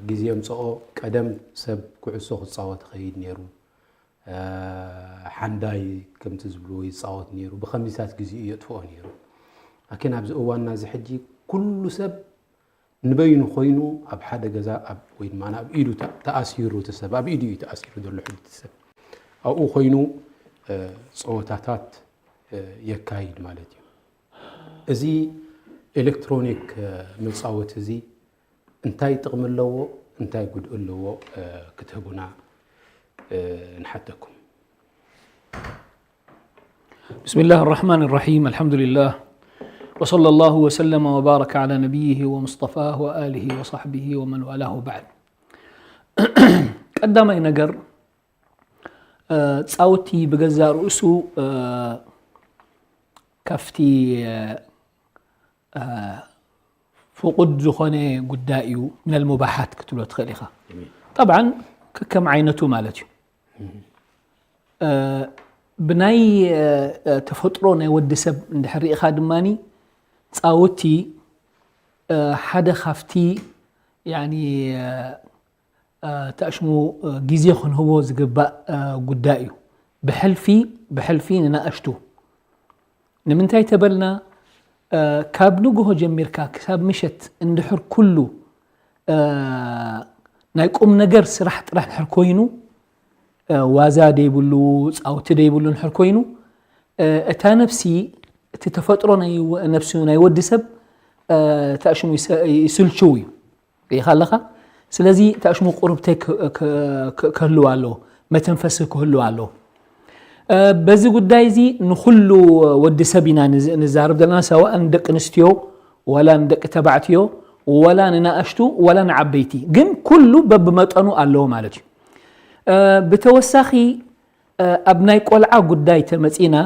ግዜ ምጽኦ ቀደም ሰብ ኩዕሶ ክጻወት ይኸይድ ነይሩ። ሓንዳይ ከምቲ ዝብልዎ ይጻወት ነይሩ። ብኸምዚታት ግዜኡ የጥፍኦ ነይሩ። ላኪን ኣብዚ እዋንና እዚ ሕጂ ኩሉ ሰብ ንበይኑ ኮይኑ ኣብ ሓደ ገዛ ኣብ ወይ ድማ ኣብ ኢዱ ተ- ተኣሲሩ እቲ ሰብ ኣብ ኢዱ እዩ ተኣሲሩ ዘሎ ሕጂ እቲ ሰብ ኣብኡ ኮይኑ እ፣ ጸወታታት እ፣ የካይድ ማለት እዩ። እዚ ኤሌክትሮኒክ እ፣ መጻወቲ እዚ እንታይ ጥቕሚ ኣለዎ እንታይ ጉድእ ኣለዎ እ፣ ክትህቡና እ፣ ንሓተኩም። بسم الله الرحمن الرحيم. الحمد لله. وصلى الله وسلم وبارك على نبيه ومصطفاه وآله وصحبه ومن والاه وبعد. ቀዳማይ ነገር እ፣ ጻውቲ ብገዛእ ርእሱ እ፣ ካብቲ እ፣ እ፣ ፍቁድ ዝኾነ ጉዳይ እዩ። من المباحات ክትብሎ ትኽእል ኢኻ። ጠብዓን ከከም ዓይነቱ ማለት እዩ። እ፣ ብናይ እ፣ እ፣ ተፈጥሮ ናይ ወዲ ሰብ እንድሕር ርኢኻ ድማኒ ጻውቲ እ፣ ሓደ ካብቲ ያኒ እ፣ እ፣ ተኣሽሙ እ፣ ግዜ ክንህቦ ዝግባእ እ፣ ጉዳይ እዩ። ብሕልፊ ብሕልፊ ንናእሽቱ ንምንታይ ተበልና እ፣ ካብ ንግሆ ጀሚርካ ክሳብ ምሸት እንድሕር ኩሉ እ፣ ናይ ቁም ነገር ስራሕ ጥራሕ እንድሕር ኮይኑ እ፣ ዋዛ ደይብሉ ፃውቲ ደይብሉ እንድሕር ኮይኑ እ፣ እታ ነፍሲ እቲ ተፈጥሮ ናይ ወ- ነፍሲ ናይ ወዲ ሰብ እ፣ ተኣሽሙ ይሰ- ይስልችው እዩ ርኢኻ ኣለኻ። ስለዚ ተኣሽሙ ቁርብተ ክ- ክ- ክ- ክህልው ኣለዎ፣ መተንፈሲ ክህልው ኣለዎ። እ፣ በዚ ጉዳይ እዚ ንኩሉ ወዲ ሰብ ኢና ንዝ- ንዛረብ ዘለና፣ ሰዋእ ንደቂ ኣንስትዮ ዋላ ንደቂ ተባዕትዮ ዋላ ንናእሽቱ ዋላ ንዓበይቲ፣ ግን ኩሉ በብመጠኑ ኣለዎ ማለት እዩ። እ፣ ብተወሳኺ እ፣ ኣብ ናይ ቆልዓ ጉዳይ ተመፂና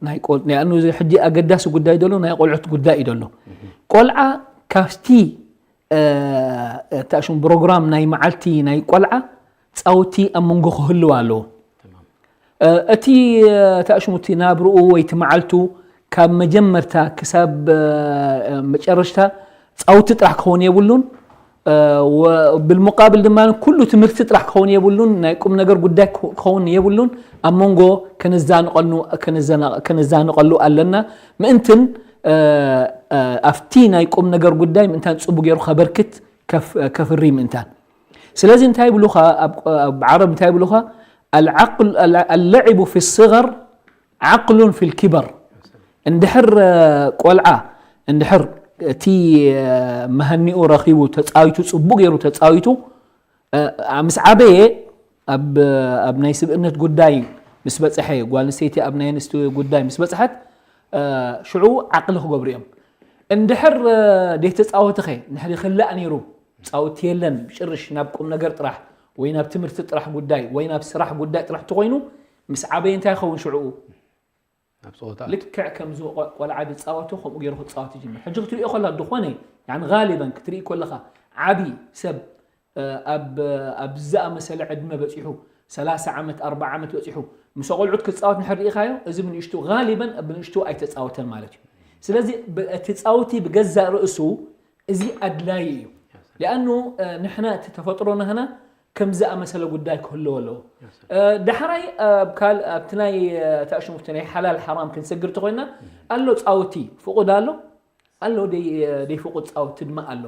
ናይ ቆል- ንኣኑ እዚ ሕጂ ኣገዳሲ ጉዳይ ዘሎ ናይ ቆልዑት ጉዳይ እዩ ዘሎ። ቆልዓ ካብቲ እ፣ ተኣሽሙ ፕሮግራም ናይ መዓልቲ ናይ ቆልዓ ፃውቲ ኣብ መንጎ ክህልው ኣለዎ። እ፣ እቲ እ፣ ተኣሽሙ እቲ ናብርኡ ወይ እቲ መዓልቱ ካብ መጀመርታ ክሳብ እ፣ መጨረሽታ ፃውቲ ጥራሕ ክኸውን የብሉን። እ፣ ወ- ብልሙቃብል ድማ ኩሉ ትምህርቲ ጥራሕ ክኸውን የብሉን፣ ናይ ቁም ነገር ጉዳይ ክኸ- ክኸውን የብሉን። ኣብ መንጎ ከነዛንቀሉ- ከነዘና- ከነዛንቀሉ ኣለና ምእንትን እ፣ እ፣ ኣብቲ ናይ ቁም ነገር ጉዳይ ምእንታን ፅቡቅ ገይሩ ከበርክት ከፍ- ከፍሪ ምእንታን። ስለዚ እንታይ ይብሉኻ ኣብ- ኣብ ዓረብ እንታይ ይብሉኻ العقل اللعب في الصغر عقل في الكبر እንድሕር እ፣ ቆልዓ እንድሕር እቲ እ፣ መሃኒኡ ረኺቡ ተፃዊቱ ፅቡቅ ገይሩ ተፃዊቱ እ፣ ምስ ዓበየ ኣብ ኣብ ናይ ስብእነት ጉዳይ ምስ በፅሐ ጓል ኣንስተይቲ ኣብ ናይ ኣንስቲ ጉዳይ ምስ በፅሐት እ፣ ሽዑ ዓቅሊ ክገብሩ እዮም። እንድሕር እ፣ ደይተፃወትኸ እንድሕር ይኽላእ ነይሩ ፃውቲ የለን ብጭርሽ ናብ ቁም ነገር ጥራሕ ወይ ናብ ትምህርቲ ጥራሕ ጉዳይ ወይ ናብ ስራሕ ጉዳይ ጥራሕ ተኮይኑ ምስ ዓበየ እንታይ ይኸውን ሽዕኡ ናብ ፀወታ ልክዕ ከምዚ ቆ- ቆልዓ ዝፃወቶ ከምኡ ገይሩ ክፃወት ይጅምር። ሕጂ ክትሪኦ ከላ ዝኾነ ያኒ ጋሊበን ክትርኢ ከለኻ ዓቢ ሰብ እ፣ ኣብ ኣብ ዝኣመሰለ ዕድመ በፂሑ ሰላሳ ዓመት ኣርባዓ ዓመት በፂሑ ምስ ቆልዑት ክፃወት ንሕር ርኢኻዮ እዚ ብንእሽቱ ጋሊበን ብንእሽቱ ኣይተፃወተን ማለት እዩ። ስለዚ ብ- እቲ ፃውቲ ብገዛእ ርእሱ እዚ ኣድላዪ እዩ። ሊኣኑ እ፣ ንሕና እቲ ተፈጥሮ ናህና ከም ዝኣመሰለ ጉዳይ ክህልዎ ኣለዎ። እ፣ ዳሕራይ ኣብ ካል ኣብቲ ናይ እ፣ ተኣሽሙቲ ናይ ሓላል ሓራም ክንሰግር ተኮይና ኣሎ ፃውቲ ፍቁድ ኣሎ ኣሎ ደይ- ደይፍቁድ ፃውቲ ድማ ኣሎ።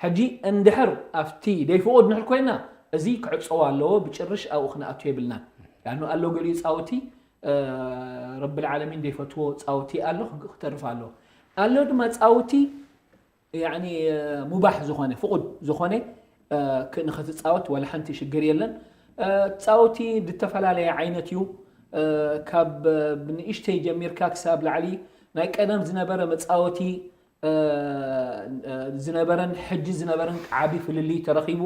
ሕጂ እንድሕር ኣብቲ ደይፍቁድ ንሕር ኮይና እዚ ክዕፀው ኣለዎ ብጭርሽ ኣብኡ ክነኣቱ የብልናን። ያኑ ኣሎ ገሊኡ ፃውቲ እ፣ ረብል ዓለሚን ደይፈትዎ ፃውቲ ኣሎ ክግ- ክተርፍ ኣለዎ። ኣሎ ድማ ፃውቲ ያኒ ሙባሕ ዝኾነ ፍቁድ ዝኾነ እ፣ ክ- ንኽትፃወት ዋላ ሓንቲ ሽግር የለን። እ፣ ፃውቲ ዝተፈላለየ ዓይነት እዩ። እ፣ ካብ እ፣ ብንእሽተይ ጀሚርካ ክሳብ ላዕሊ ናይ ቀደም ዝነበረ መፃወቲ እ፣ እ፣ ዝነበረን ሕጂ ዝነበረን ዓቢ ፍልልይ ተረኺቡ።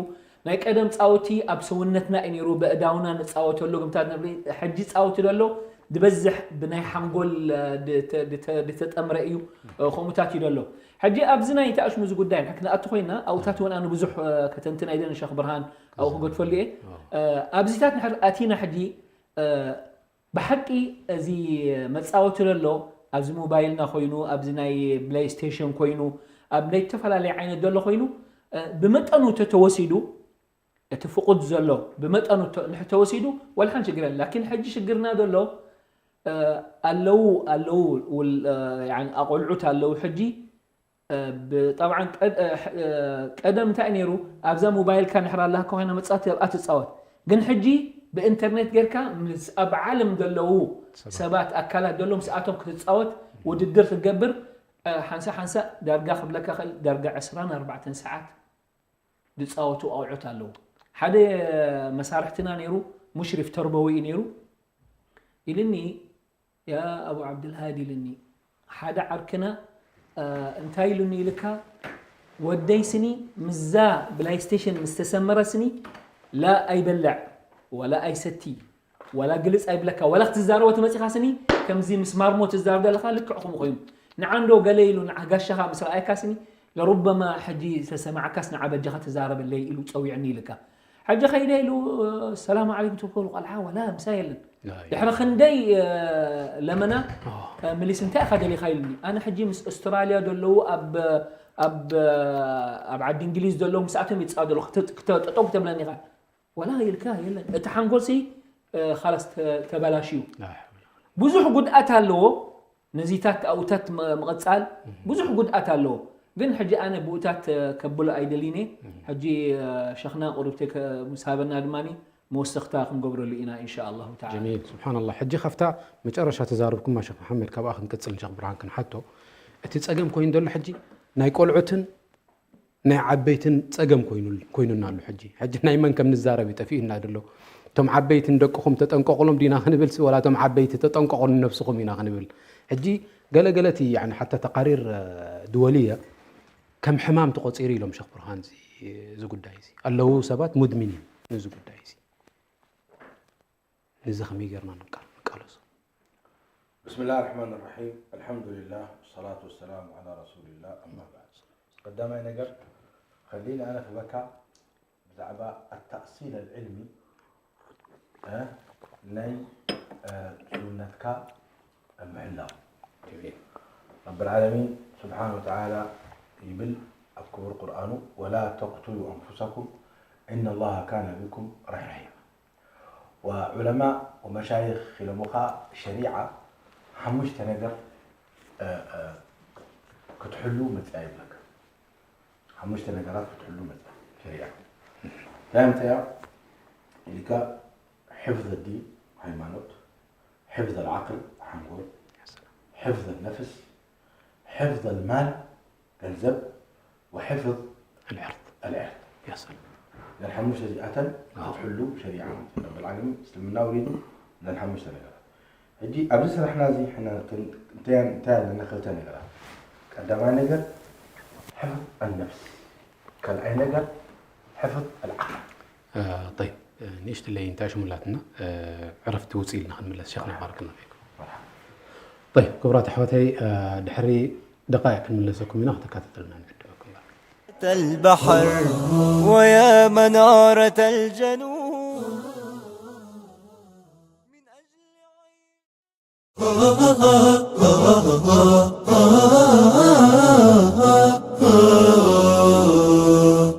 ናይ ቀደም ፃውቲ ኣብ ሰውነትና እዩ ነይሩ፣ በእዳውና ንፃወተሉ ግምታት ነብሪ። ሕጂ ፃውቲ ደሎ ዝበዝሕ ብናይ ሓንጎል እ፣ ድተ- ድተ- ድተጠምረ እዩ። እ፣ ከምኡታት እዩ ደሎ። ሕጂ ኣብዚ ናይ ተኣሽሙ እዚ ጉዳይ ንሕ- ክንኣቱ ኮይና ኣብኡታት እውን ኣነ ብዙሕ እ፣ ከተንትን ኣይደን ሸኽ ብርሃን ኣብኡ ክገድፈሉ እየ። እ፣ ኣብዚታት ንሕር ኣቲና ሕጂ እ፣ ብሓቂ እዚ መፃወቲ ዘሎ ኣብዚ ሞባይልና ኮይኑ ኣብዚ ናይ ፕሌይስቴሽን ኮይኑ ኣብ ናይ ዝተፈላለየ ዓይነት ዘሎ ኮይኑ ብመጠኑ ተተወሲዱ እቲ ፍቁድ ዘሎ ብመጠኑ እንድሕር ተወሲዱ ወላ ሓንቲ ሽግር የለን። ላኪን ሕጂ ሽግርና ዘሎ ኣለዉ ኣለዉ ኣቆልዑት ኣለዉ ሕጂ። ጠብዓን ቀደም እንታይ ነይሩ ኣብዛ ሞባይልካ ንሕር ኣላካ ኮይና መፃት ኣብኣ ትፃወት። ግን ሕጂ ብኢንተርኔት ጌርካ ምስ ኣብ ዓለም ዘለዉ ሰባት ኣካላት ዘሎ ምስኣቶም ክትፃወት ውድድር ክትገብር ሓንሳ ሓንሳ ዳርጋ ክብለካ ክእል ዳርጋ ዕስራን ኣርባዕተን ሰዓት ዝፃወቱ ኣውዑት ኣለዉ። ሓደ መሳርሕትና ነይሩ ሙሽሪፍ ተርበዊ እዩ ነይሩ ኢልኒ ያ ኣቡ ዓብድልሃዲ ኢልኒ ሓደ ዓርክና እንታይ ኢሉኒ ኢልካ ወደይ ስኒ ምዛ ብላይስቴሽን ምስ ተሰመረ ስኒ ላ ኣይበልዕ ወላ ኣይሰቲ ወላ ግልጽ ኣይብለካ ወላ ክትዛረቦ ተመጺኻ ስኒ ከምዚ ምስ ማርሞ ትዛረብ ዘለኻ ልክዕ ከምኡ ኮይኑ ንዓንዶ ገለ ኢሉ ንዓጋሻኻ ምስ ረኣየካ ስኒ ለሩበማ ሕጂ ዝተሰማዕካስ ንዓ በጃኻ ተዛረበለይ ኢሉ ጸዊዕኒ ኢልካ ሕጂ ከይደ ኢሉ ሰላም ዓለይኩም ትብሎ ቆልዓ ወላ ምሳ የለን ድሕሪ ክንደይ ለመና ምሊስ እንታይ ኢኻ ደሊኻ ኢሉኒ ኣነ ሕጂ ምስ ኣስትራልያ ዘለዉ ኣብ ኣብ ኣብ ዓዲ እንግሊዝ ዘለዉ ምስኣቶም ይፃ ዘለኹ ጠጠው ክተብለኒ ኢኻ ወላ ኢልካ የለን እቲ ሓንጎልሲ ካላስ ተበላሽዩ ብዙሕ ጉድኣት ኣለዎ ነዚታት ኣብኡታት ምቕፃል ብዙሕ ጉድኣት ኣለዎ ግን ሕጂ ኣነ ብኡታት ከብሎ ኣይደሊነ ሕጂ ሸኽና ቁርብተ ምስ ሃበና ድማ መወሰኽታ ክንገብረሉ ኢና ኢንሻ ኣላሁ ተዓላ ጀሚል ስብሓንላ ሕጂ ካብታ መጨረሻ ተዛረብኩማ ሸክ መሓመድ ካብኣ ክንቅፅል ንሸክ ብርሃን ክንሓቶ እቲ ፀገም ኮይኑ ዘሎ ሕጂ ናይ ቆልዑትን ናይ ዓበይትን ፀገም ኮይኑና ኣሎ ሕጂ ሕጂ ናይ መን ከም ንዛረብ እዩ ጠፊኡና ድሎ እቶም ዓበይትን ደቅኹም ተጠንቀቑሎም ዲና ክንብል ወላ እቶም ዓበይቲ ተጠንቀቑ ንነብስኹም ኢና ክንብል ሕጂ ገለገለ እቲ ሓታ ተቃሪር ድወልየ ከም ሕማም ተቆፂሩ ኢሎም ሸክ ብርሃን እዚ ጉዳይ እዚ ኣለዉ ሰባት ሙድሚኒን ንዚ ጉዳይ እዚ ንዚ ከመይ ጌርና ንቃለሶ بسم الله الرحمن الرحيم الحمد لله والصلاة والسلام على رسول الله أما بعد ቀዳማይ ነገር ከሊኒ ኣነ ክበካ ብዛዕባ ኣታእሲል ኣልዕልሚ ናይ ስውነትካ ምሕላው ረቢ ልዓለሚን ስብሓን ወተዓላ ይብል ኣብ ክቡር ቁርኣኑ ወላ ተቅቱሉ ኣንፉሰኩም እና ላሃ ካነ ቢኩም ረሒማ ዑለማእ ወመሻይኽ ኢሎምኻ ሸሪዓ ሓሙሽተ ነገር ክትሕሉ መፅያ ይብለካ ሓሙሽተ ነገራት ክትሕሉ መፅያ ሸሪዓ እንታይ ምፅያ ኢልካ ሕፍዝ ዲን ሃይማኖት ሕፍዝ ዓቅል ሓንጎል ሕፍዝ ነፍስ ሕፍዝ ልማል ገንዘብ ወሕፍዝ العرض العرض يا سلام እዘን ሓሙሽተ እዚኣተን ክትሕሉ ሸሪዓ ረብል ዓለሚን እስልምና ውሪዱ እዘን ሓሙሽተ ነገራት ሕጂ ኣብዚ ስራሕና እዚ ሕና እንታይ ኣለና ክልተ ነገራት ቀዳማይ ነገር ሕፍዝ ኣነፍስ ካልኣይ ነገር ሕፍዝ ኣልዓቅል طيب ንእሽትለይ እንታይ ሽሙላትና ዕረፍቲ ውፅእ ኢልና ክንምለስ ሸክና ባረከላ ፊኩም طيب ክቡራት ኣሕዋተይ ድሕሪ ደቃይቅ ክንምለሰኩም ኢና ከተካተተልና ንዕድመኩም البحر ويا منارة الجنوب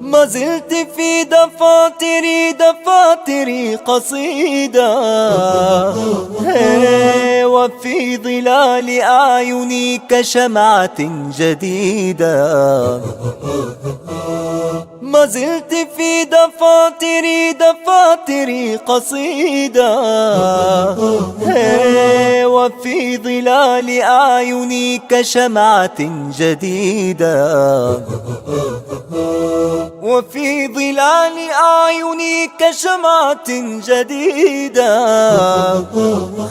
ما زلت في دفاتري دفاتري قصيدة وفي ظلال أعيني كشمعة جديدة ما زلت في دفاتري دفاتري قصيدة وفي ظلال أعيني كشمعة جديدة وفي ظلال أعيني كشمعة جديدة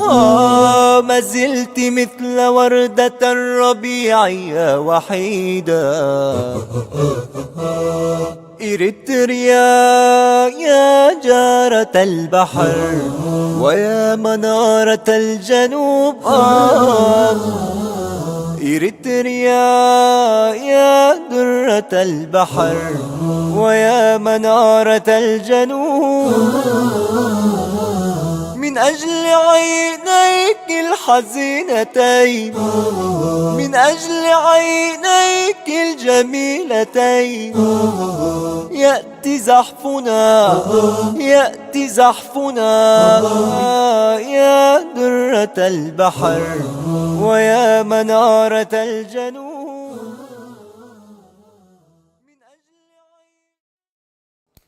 آه ما زلت مثل وردة الربيع يا وحيدة إريتريا يا جارة البحر ويا منارة الجنوب آه إريتريا يا درة البحر ويا منارة الجنوب من من أجل عينيك الحزينتين، من أجل عينيك الجميلتين، يأتي زحفنا، يأتي زحفنا، يا درة البحر ويا منارة الجنوب.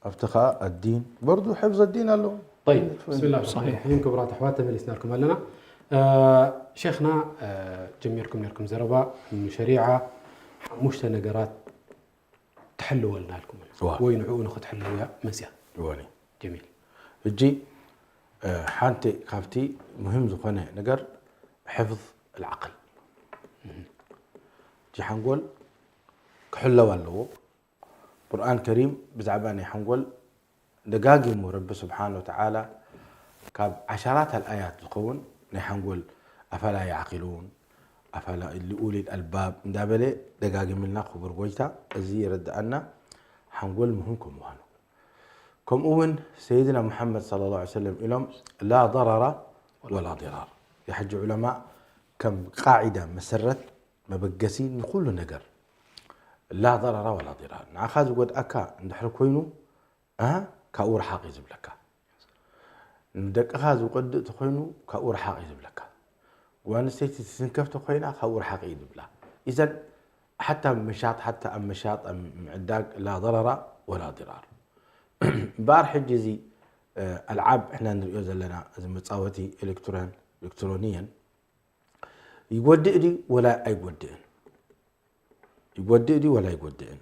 ኣብቲ ኸዓ ኣዲን በርዱ ሕፍዝ ኣዲን ኣለዎ። طيب، بسم الله الرحمن الرحيم. ክቡራት ኣሕዋት፣ ተመሊስናልኩም ኣለና። ሸይኽና፣ ጀሚርኩም ነርኩም ዘረባ፣ ንሸሪዓ ሓሙሽተ ነገራት ትሕልወልና ኢልኩም፣ ዋ። ወይ ንዕኡ ንክትሕልው እያ መፅያ። ይወኒ ጀሚል። እጂ ሓንቲ ካብቲ ሙሂም ዝኾነ ነገር ሕፍዝ ልዓቅል፣ እቲ ሓንጎል ክሕለው ኣለዎ። ቁርኣን ከሪም ብዛዕባ ናይ ሓንጎል ደጋጊሙ ረቢ ስብሓን ወተዓላ ካብ ዓሸራት ኣልኣያት ዝኸውን ናይ ሓንጎል ኣፈላ ያዕቂሉን ኣፈላ ሊኡሊል ኣልባብ እንዳበለ ደጋጊምልና ክቡር ጎይታ። እዚ የረድኣና ሓንጎል ሙሁም ከም ምዃኑ። ከምኡ እውን ሰይድና ሙሓመድ صلى الله عليه وسلم ኢሎም ላ ضرر ولا ضرار። የሕጂ ዑለማ ከም ቃዒዳ መሰረት መበገሲ ንኩሉ ነገር ላ ضرر ولا ضرار። ንዓኻ ዝጎድኣካ እንድሕር ኮይኑ እ ካብኡ ርሓቕ እዩ ዝብለካ። ንደቅኻ ዝጎድእ ተኮይኑ ካብኡ ርሓቕ እዩ ዝብለካ። ጓል ኣንስተይቲ ትስንከፍ ተኮይና ካብኡ ርሓቕ እዩ ዝብላ። ኢዘን ሓታ ኣብ ምሻጥ ሓታ ኣብ ምሻጥ ኣብ ምዕዳግ ላ ضرر ولا ضرار። እምበኣር ሕጂ እዚ ኣልዓብ ሕና ንሪኦ ዘለና እዚ መፃወቲ ኤሌክትሮን ኤሌክትሮኒየን ይጎድእ ድዩ ወላ ኣይጎድእን? ይጎድእ ድዩ ወላ ኣይጎድእን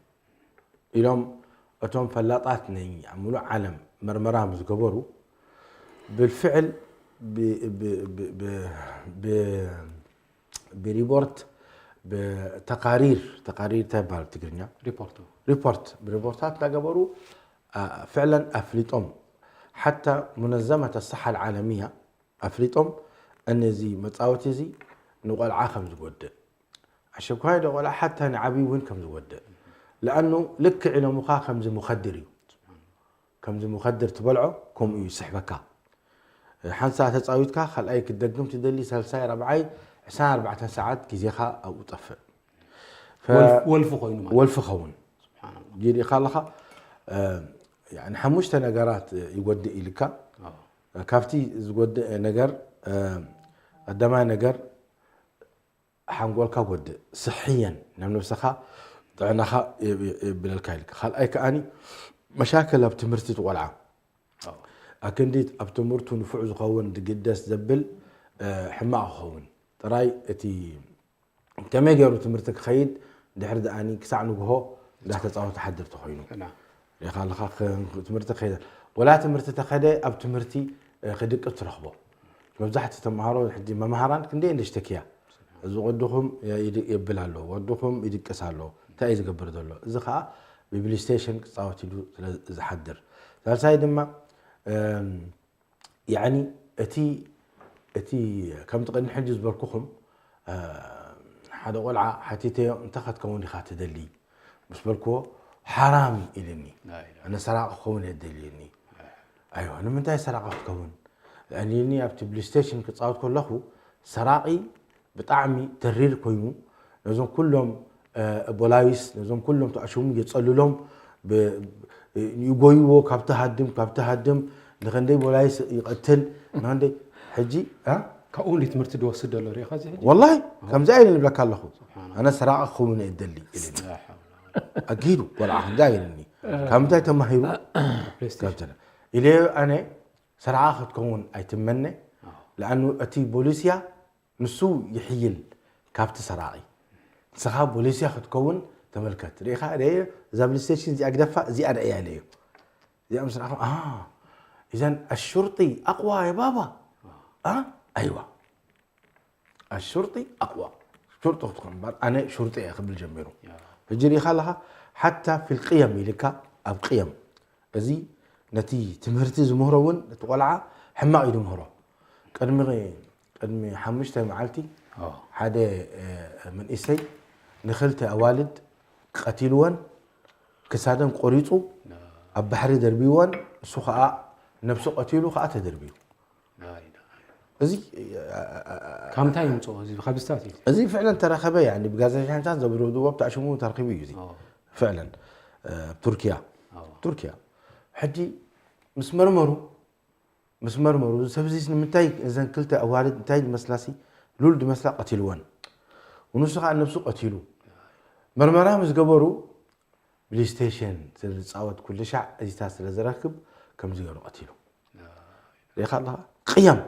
ኢሎም እቶም ፈላጣት ናይ ኣብ ሙሉእ ዓለም መርመራ ምስ ገበሩ ብልፍዕል ብሪፖርት ብተቃሪር ተቃሪር እንታይ ይበሃል ትግርኛ ሪፖርቱ ሪፖርት ብሪፖርታት እናገበሩ ፍዕለን ኣፍሊጦም ሓታ ሙነዘመት ኣሰሓ ዓለምያ ኣፍሊጦም እነዚ መፃወቲ እዚ ንቆልዓ ከም ዝጎድእ ኣሸኳይ ዶ ቆልዓ ሓታ ንዓብዪ እውን ከም ዝጎድእ ለኣኑ ልክዕ ኢሎምኻ ከምዚ ሙኸድር እዩ ከምዚ ሙኸድር ትበልዖ ከምኡ እዩ ይስሕበካ ሓንሳ ተፃዊትካ ካልኣይ ክደግም ትደሊ ሳልሳይ ራብዓይ ዕስራን ኣርባዕተን ሰዓት ግዜኻ ኣብኡ ጠፍእ ወልፊ ኮይኑ ማለት ወልፊ ኸውን ጌዲእካ ኣለኻ ሓሙሽተ ነገራት ይጎድእ ኢልካ ካብቲ ዝጎድእ ነገር ቀዳማይ ነገር ሓንጎልካ ጎድእ ስሕየን ናብ ነብስኻ ጥዕናኻ የብለልካ ኢልካ ካልኣይ ከኣኒ መሻክል ኣብ ትምህርቲ ትቆልዓ ኣክንዲት ኣብ ትምህርቱ ንፉዕ ዝኸውን ድግደስ ዘብል ሕማቕ ክኸውን ጥራይ እቲ ከመይ ገይሩ ትምህርቲ ክኸይድ ድሕሪ ደኣኒ ክሳዕ ንግሆ እንዳተፃወተ ሓድር ተኮይኑ ሪኻ ኣለኻ ትምህርቲ ክኸይድ ወላ ትምህርቲ ተኸደ ኣብ ትምህርቲ ክድቂ ትረኽቦ መብዛሕቲ ተምሃሮ ሕጂ መምሃራን ክንደይ እንደሽተክያ እዚ ቅድኹም የብል ኣሎ ወድኹም ይድቅስ ኣሎ እንታይ እዩ ዝገብር ዘሎ እዚ ከዓ ብብሊስቴሽን ክፃወት ኢሉ ዝሓድር ሳልሳይ ድማ ያኒ እቲ እቲ ከምቲ ቅድሚ ሕጂ ዝበልኩኹም ሓደ ቆልዓ ሓቲተዮ እንታይ ክትከውን ኢኻ ትደሊ ምስ በልክዎ ሓራም ኢልኒ ኣነ ሰራቂ ክኸውን እየ ደልየኒ ኣይዋ ንምንታይ ሰራቂ ክትከውን ኣኒኒ ኣብቲ ብሊስቴሽን ክፃወት ከለኹ ሰራቂ ብጣዕሚ ተሪር ኮይኑ ነዞም ኩሎም ቦላዊስ ነዞም ኩሎም ተኣሽሙ የፀልሎም ይጎይዎ ካብቲ ሃድም ካብቲ ሃድም ንኸንደይ ቦላዊስ ይቐትል ንኸንደይ ሕጂ ካብኡ ንትምህርቲ ዝወስድ ዘሎ ሪኢኻ እዚ ሕጂ ወላሂ ከምዚ ኣይነ ንብለካ ኣለኹ ኣነ ሰራቂ ክኸውን እየ ደሊ ኣጊዱ ቆልዓ ከምዚ ኣይነኒ ካብ ምንታይ ተማሂሩ ኢለ ኣነ ሰራቂ ክትከውን ኣይትመነ ለኣኑ እቲ ቦሊስያ ንሱ ይሕይል ካብቲ ሰራቂ ንስኻ ቦሊስያ ክትከውን ተመልከት ርኢኻ እዛ ብሊስቴሽን እዚኣ ግደፋ እዚኣ ርኣያ ኢለዮ እዚኣ ምስ ረኣኹ እዘን ኣሹርጢ ኣቕዋ የባባ ኣይዋ ኣሹርጢ ኣቕዋ ሹርጢ ክትኮን እምበር ኣነ ሹርጢ እየ ክብል ጀሚሩ ሕጂ ርኢኻ ኣለኻ ሓታ ፊልቅየም ኢልካ ኣብ ቅየም እዚ ነቲ ትምህርቲ ዝምህሮ እውን ነቲ ቆልዓ ሕማቕ እዩ ዝምህሮ ቅድሚ ቅድሚ ሓሙሽተ መዓልቲ ሓደ መንእሰይ ንክልተ ኣዋልድ ቀቲልወን ክሳደን ቆሪፁ ኣብ ባሕሪ ደርቢወን እሱ ከዓ ነብሱ ቀቲሉ ከዓ ተደርቢዩ እዚ ካብ ምንታይ ይምፅኦ እዚ ካብ ስታት እዩ እዚ ፍዕለን ተረኸበ። ያኒ ብጋዜጠኛታት ዘብርህዎ ተኣሽሙ ተረኺቡ እዩ። እዚ ኦ፣ ፍዕለን ኣብ ቱርኪያ ኦ። ቱርኪያ ሕጂ ምስ መርመሩ ምስ መርመሩ እዚ ሰብ እዚ ንምንታይ እዘን ክልተ ኣዋልድ እንታይ ዝመስላሲ ሉል ዝመስላ ቀቲልወን፣ ንሱ ከዓ ነብሱ ቀቲሉ። መርመራ ምስ ገበሩ ብሌስቴሽን ስለ ዝፃወት ኩሉ ሻዕ እዚታት ስለ ዝረክብ ከምዚ ገሩ ቀቲሉ። ርኢኻ ኣለኻ ቅያም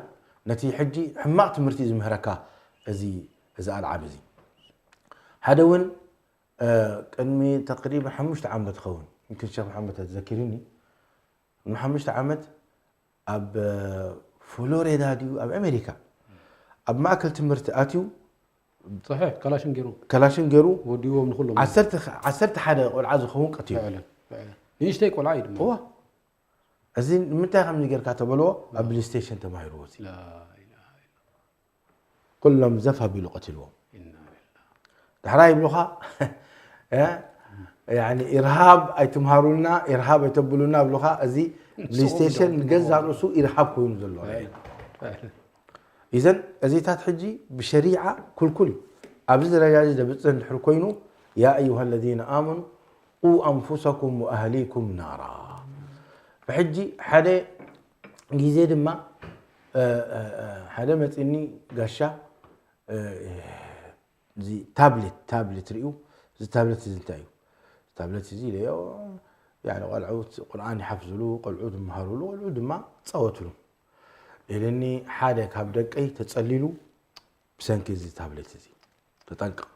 ነቲ ሕጂ ሕማቕ ትምህርቲ ዝምህረካ እዚ እዚ ኣልዓብ እዚ ሓደ እውን ቅድሚ ተቅሪብ ሓሙሽተ ዓመት ኸውን ምክን ሸክ መሓመድ ተዘኪርኒ ንሓሙሽተ ዓመት ኣብ ፍሎሪዳ ድዩ ኣብ ኣሜሪካ ኣብ ማእከል ትምህርቲ ኣትዩ صحيح ካላሽን ገይሩ ከላሽን ገይሩ ወዲዎም ንኩሎም ዓሰርተ ሓደ ቆልዓ ዝኸውን ቀትዩ ፍዕለን ፍዕለን ንእሽተይ ቆልዓ እዩ ድማ እዋ እዚ ንምንታይ ከም ጌርካ ተበልዎ ኣብ ብሌስቴሽን ተማሂርዎ እዚ ላ ኢላሃ ኩሎም ዘፍ ኣቢሉ ቀትልዎም ኢና ዳሕራይ ይብሉኻ ኢርሃብ ኣይትምሃሩልና ኢርሃብ ኣይተብሉና ብሉኻ እዚ ብሌስቴሽን ገዛ ርእሱ ኢርሃብ ኮይኑ ዘሎ ኢዘን እዚታት ሕጂ ብሸሪዓ ኩልኩል እዩ ኣብዚ ደረጃ እዚ ዘብፅህ እንድሕር ኮይኑ ያ ኣዩሃ ለዚነ ኣመኑ ቁ ኣንፉሰኩም ወኣህሊኩም ናራ ብሕጂ ሓደ ግዜ ድማ ሓደ መፂኒ ጋሻ እዚ ታብሌት ታብሌት ሪኡ እዚ ታብሌት እዚ እንታይ እዩ ታብሌት እዚ ኢለዮ ቆልዑት ቁርኣን ይሓፍዝሉ ቆልዑት ይመሃሩሉ ቆልዑት ድማ ይፃወትሉ ኢልኒ ሓደ ካብ ደቀይ ተፀሊሉ ብሰንኪ እዚ ታብሌት እዚ ተጠንቀቕ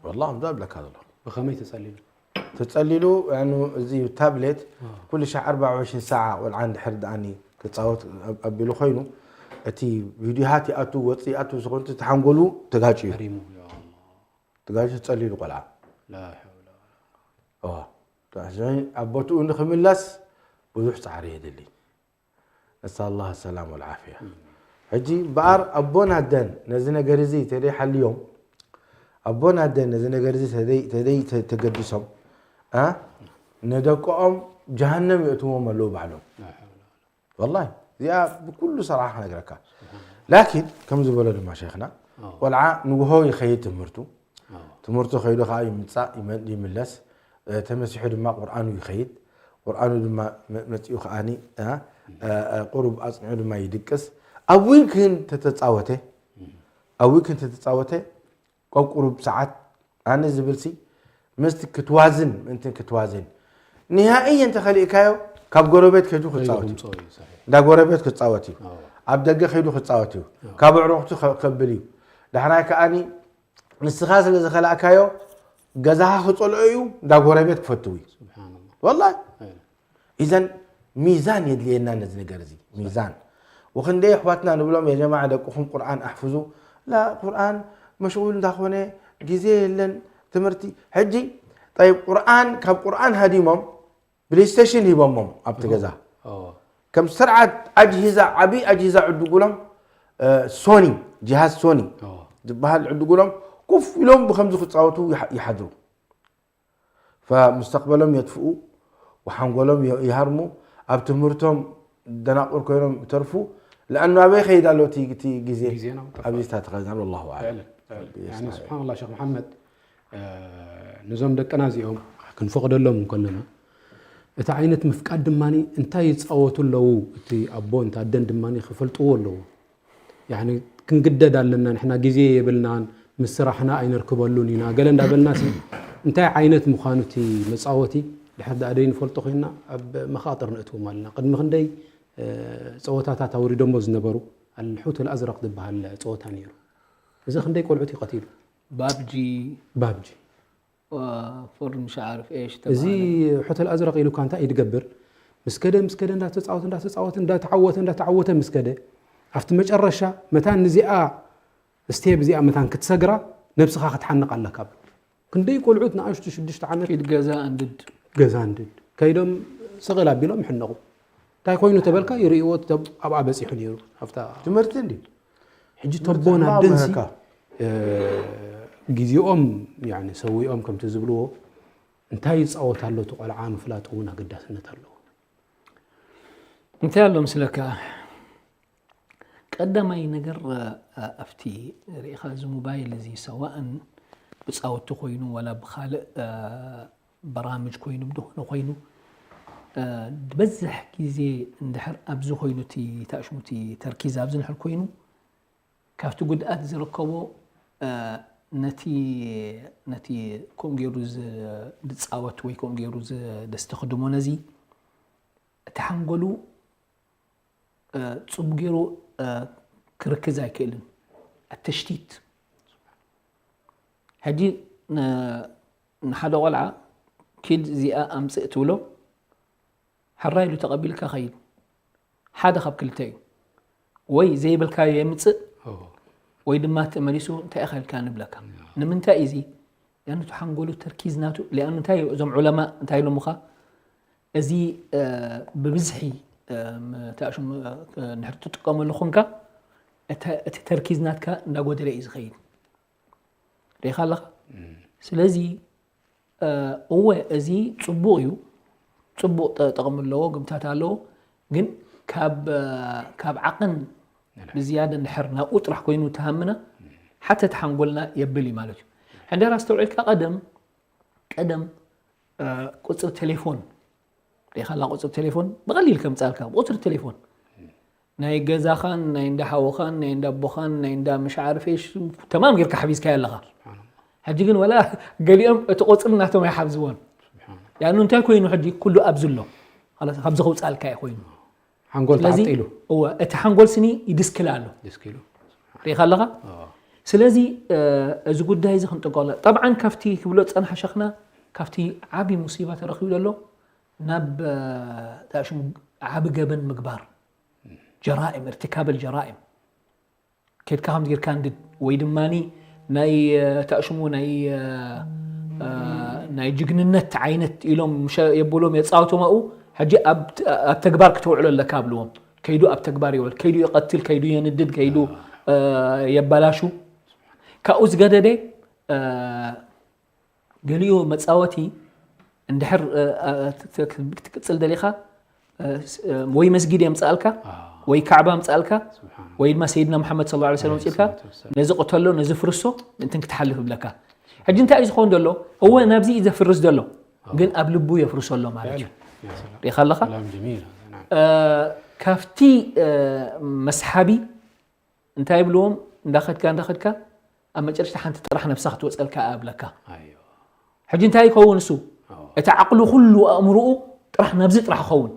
ወላ ከምዛ እብለካ ዘለኹ ብኸመይ ተፀሊሉ ተፀሊሉ እዚ ታብሌት ኩሉ ሻዕ ኣርባዓ ወሽን ሰዓ ቆልዓ እንድሕር ደኣኒ ክፃወት ኣቢሉ ኮይኑ እቲ ቪድዮሃት ይኣቱ ወፂ ይኣቱ ዝኾንቱ ተሓንጎሉ ተጋጭ እዩ ሪሙ ተጋጭ ተፀሊሉ ቆልዓ ኣብ ቦትኡ ንክምለስ ብዙሕ ፃዕሪ የድሊ ነስኣል ላህ ሰላም ወልዓፍያ ሕጂ በኣር ኣቦን ኣደን ነዚ ነገር እዚ ተደይ ሓልዮም ኣቦን ኣደን ነዚ ነገር እዚ ተደይ ተገዲሶም ነደቆኦም ጀሃነም የእትዎም ኣለዉ ባዕሎም ወላ እዚኣ ብኩሉ ሰራዓ ክነግረካ ላኪን ከም ዝበሎ ድማ ሸይኽና ቆልዓ ንግሆ ይኸይድ ትምህርቱ ትምህርቱ ከይዱ ከዓ ይምፃእ ይመ- ይምለስ እ፣ ተመሲሑ ድማ ቁርኣኑ ይኸይድ ቁርኣኑ ድማ መ- መፂኡ ከዓኒ እ፣ እ፣ እ፣ ቁሩብ ኣፅኒዑ ድማ ይድቅስ ኣብ ዊክን ተተፃወተ ኣብ ዊክን ተተፃወተ ቆብ ቁሩብ ሰዓት ኣነ ዝብልሲ ምስቲ ክትዋዝን ምእንቲ ክትዋዝን ንሃእይ እንተኸሊእካዮ ካብ ጎረቤት ከይዱ ክፃወት እዩ ምፅኦ እዩ ሰሒሕ እንዳ ጎረቤት ክፃወት እዩ ኣብ ደገ ከይዱ ክፃወት እዩ ካብ ኣዕሩኽቱ ከ- ከብል እዩ ዳሕራይ ከዓኒ ንስኻ ስለ ዝኸላእካዮ ገዛኻ ክፀልኦ እዩ እንዳ ጎረቤት ክፈትው እዩ ስብሓንላ ወላ ኢዘን ሚዛን የድልየና ነዚ ነገር እዚ ሚዛን ወክንደይ ኣሕዋትና ንብሎም የጀማዓ ደቅኹም ቁርኣን ኣሕፍዙ ላ ቁርኣን መሽጉል እንዳኾነ ግዜ የለን ትምህርቲ ሕጂ ጠይብ ቁርኣን ካብ ቁርኣን ሃዲሞም ብሌስቴሽን ሂቦሞም ኣብቲ ገዛ ከም ስርዓት ኣጅሂዛ ዓብዪ ኣጅሂዛ ዕድጉሎም ሶኒ ጅሃዝ ሶኒ ዝበሃል ዕድጉሎም ኮፍ ኢሎም ብከምዚ ክፃወቱ ይሓድሩ ፈሙስተቅበሎም የጥፍኡ ወሓንጎሎም ይሃርሙ ኣብ ትምህርቶም ደናቁር ኮይኖም ይተርፉ ለኣኑ ኣበይ ከይድ ኣሎ እቲ ግዜ ኣብዚ ተኸዘን ላሁ ኣለም ስብሓንላ ሸክ መሓመድ ነዞም ደቅና እዚኦም ክንፈቕደሎም እንከለና እቲ ዓይነት ምፍቃድ ድማ እንታይ ይፃወቱ ኣለዉ እቲ ኣቦ እንተ ኣደን ድማ ክፈልጥዎ ኣለዎ ክንግደድ ኣለና ንሕና ግዜ የብልናን ምስ ስራሕና ኣይነርክበሉን ኢና ገለ እንዳበልና ሲ እንታይ ዓይነት ምዃኑ እቲ መፃወቲ ድሕር ደኣ ደይንፈልጦ ኮይንና ኣብ መኻጥር ነእትዎም ኣለና ቅድሚ ክንደይ ፀወታታት ኣውሪዶሞ ዝነበሩ ኣልሑት ኣልኣዝረቅ ዝበሃል ፀወታ ነይሩ እዚ ክንደይ ቆልዑት እዩ ቀቲሉ ባብጂ ባብጂ ፎርድ ምሽ ዓርፍ ኤሽ እዚ ሑተል ኣዝረቅ ኢሉካ እንታይ እዩ ድገብር ምስ ከደ ምስ ከደ እንዳተፃወተ እንዳተፃወተ እንዳተዓወተ እንዳተዓወተ ምስ ከደ ኣብቲ መጨረሻ መታን ንዚኣ ስቴብ እዚኣ መታን ክትሰግራ ነብስኻ ክትሓንቕ ኣለካ ክንደይ ቆልዑት ንኣሽቱ ሽዱሽተ ዓመት ኪድ ገዛ እንድድ ገዛ እንድድ ከይዶም ስቕል ኣቢሎም ይሕነቑ እንታይ ኮይኑ ተበልካ ይርእይዎ ኣብኣ በፂሑ ነይሩ ኣብታ ትምህርቲ እንዲ ሕጂ ተቦን ኣደንሲ ግዜኦም ሰዊኦም ከምቲ ዝብልዎ እንታይ ይፃወት ኣሎ እቲ ቆልዓ ምፍላጥ እውን ኣገዳስነት ኣለዎ እንታይ ኣሎ ምስለካ ቀዳማይ ነገር ኣብቲ ርኢኻ እዚ ሞባይል እዚ ሰዋእን ብፃወቲ ኮይኑ ዋላ ብካልእ በራምጅ ኮይኑ ብድኾነ ኮይኑ ዝበዝሕ ግዜ እንድሕር ኣብዚ ኮይኑ እቲ ታሽሙ እቲ ተርኪዝ ኣብዚ እንድሕር ኮይኑ ካብቲ ጉድኣት ዝርከቦ ነቲ ነቲ ከምኡ ገይሩ ዝፃወት ወይ ከምኡ ገይሩ ዘስተኽድሞ ነዚ እቲ ሓንጎሉ ፅቡቅ ገይሩ ክርክዝ ኣይክእልን። ኣተሽቲት ሕጂ ንሓደ ቆልዓ ኪድ እዚኣ ኣምፅእ ትብሎ ሕራይ ኢሉ ተቐቢልካ ኸይድ ሓደ ካብ ክልተ እዩ። ወይ ዘይብልካዮ የምፅእ ወይ ድማ ተመሊሱ እንታይ ኢኻ ኢልካ ንብለካ። ንምንታይ እዚ ያንቱ ሓንጎሉ ተርኪዝ ናቱ ሊኣኑ እንታይ እዞም ዑለማ እንታይ ኢሎምኻ እዚ ብብዝሒ ታሽሙ ንድሕር ትጥቀመሉ ኹንካ እቲ ተርኪዝ ናትካ እንዳጎደለ እዩ ዝኸይድ ሪኢኻ ኣለኻ። ስለዚ እወ እዚ ፅቡቕ እዩ፣ ፅቡቕ ጠቕሚ ኣለዎ፣ ግምታት ኣለዎ። ግን ካብ ዓቕን ብዝያደ እንድሕር ናብኡ ጥራሕ ኮይኑ ተሃምና ሓተት ሓንጎልና የብል እዩ ማለት እዩ። ሕንደራ ኣስተውዒልካ ቀደም ቀደም ቁፅሪ ቴሌፎን ሪኢኻላ ቁፅሪ ቴሌፎን ብቐሊል ከምፃልካ ቁፅሪ ቴሌፎን ናይ ገዛኻን ናይ እንዳ ሓውኻን ናይ እንዳ ኣቦኻን ናይ እንዳ ምሽ ዓርፌሽ ተማም ጌርካ ሓቢዝካዮ ኣለኻ። ሕጂ ግን ወላ ገሊኦም እቲ ቁፅሪ ናቶም ኣይሓብዝዎን። ያኑ እንታይ ኮይኑ ሕጂ ኩሉ ኣብዚ ኣሎ ካብዚ ከውፃልካ እዩ ኮይኑ ሓንጎል ስለዚ ተዓጢሉ። እወ እቲ ሓንጎል ስኒ ይድስክል ኣሎ። ድስኪሉ። ሪኢኻ ኣለኻ። ስለዚ እዚ ጉዳይ እዚ ክንጥንቀሎ ጠብዓን ካብቲ ክብሎ ዝፀንሐ ሸኽና ካብቲ ዓብዪ ሙሲባ ተረኪቡ ዘሎ ናብ ታሽሙ ዓቢ ገበን ምግባር ጀራኢም እርትካበል ጀራኢም ኬድካ ከምዚ ጌርካ እንድድ ወይ ድማ ናይ ታሽሙ ናይ ናይ ጅግንነት ዓይነት ኢሎም የብሎም የፃወቶም ኣብኡ ሕጂ ኣብ ተግባር ክተውዕሎ ኣለካ ኣብልዎም ከይዱ ኣብ ተግባር ይውዕል ከይዱ ይቐትል ከይዱ የንድድ ከይዱ የባላሹ ካብኡ ዝገደደ ገሊኡ መፃወቲ እንድሕር ክትቅፅል ደሊኻ ወይ መስጊድ የምፅኣልካ ወይ ካዕባ ምፅኣልካ ወይ ድማ ሰይድና መሓመድ ስለ ላ ሰለም ፅልካ ነዚ ቅተሎ ነዚ ፍርሶ ምእንትን ክትሓልፍ ይብለካ። ሕጂ እንታይ እዩ ዝኸውን ዘሎ? እወ ናብዚ እዩ ዘፍርስ ዘሎ ግን ኣብ ልቡ የፍርሶ ኣሎ ማለት እዩ። ሪኢኻ ኣለኻ። ካብቲ መስሓቢ እንታይ ይብልዎም እንዳኸድካ እንዳኸድካ ኣብ መጨረሽታ ሓንቲ ጥራሕ ነብሳ ክትወፀልካ እያ ብለካ። ሕጂ እንታይ ይኸውን እሱ እቲ ዓቕሉ ኩሉ ኣእምርኡ ጥራሕ ናብዚ ጥራሕ ይኸውን።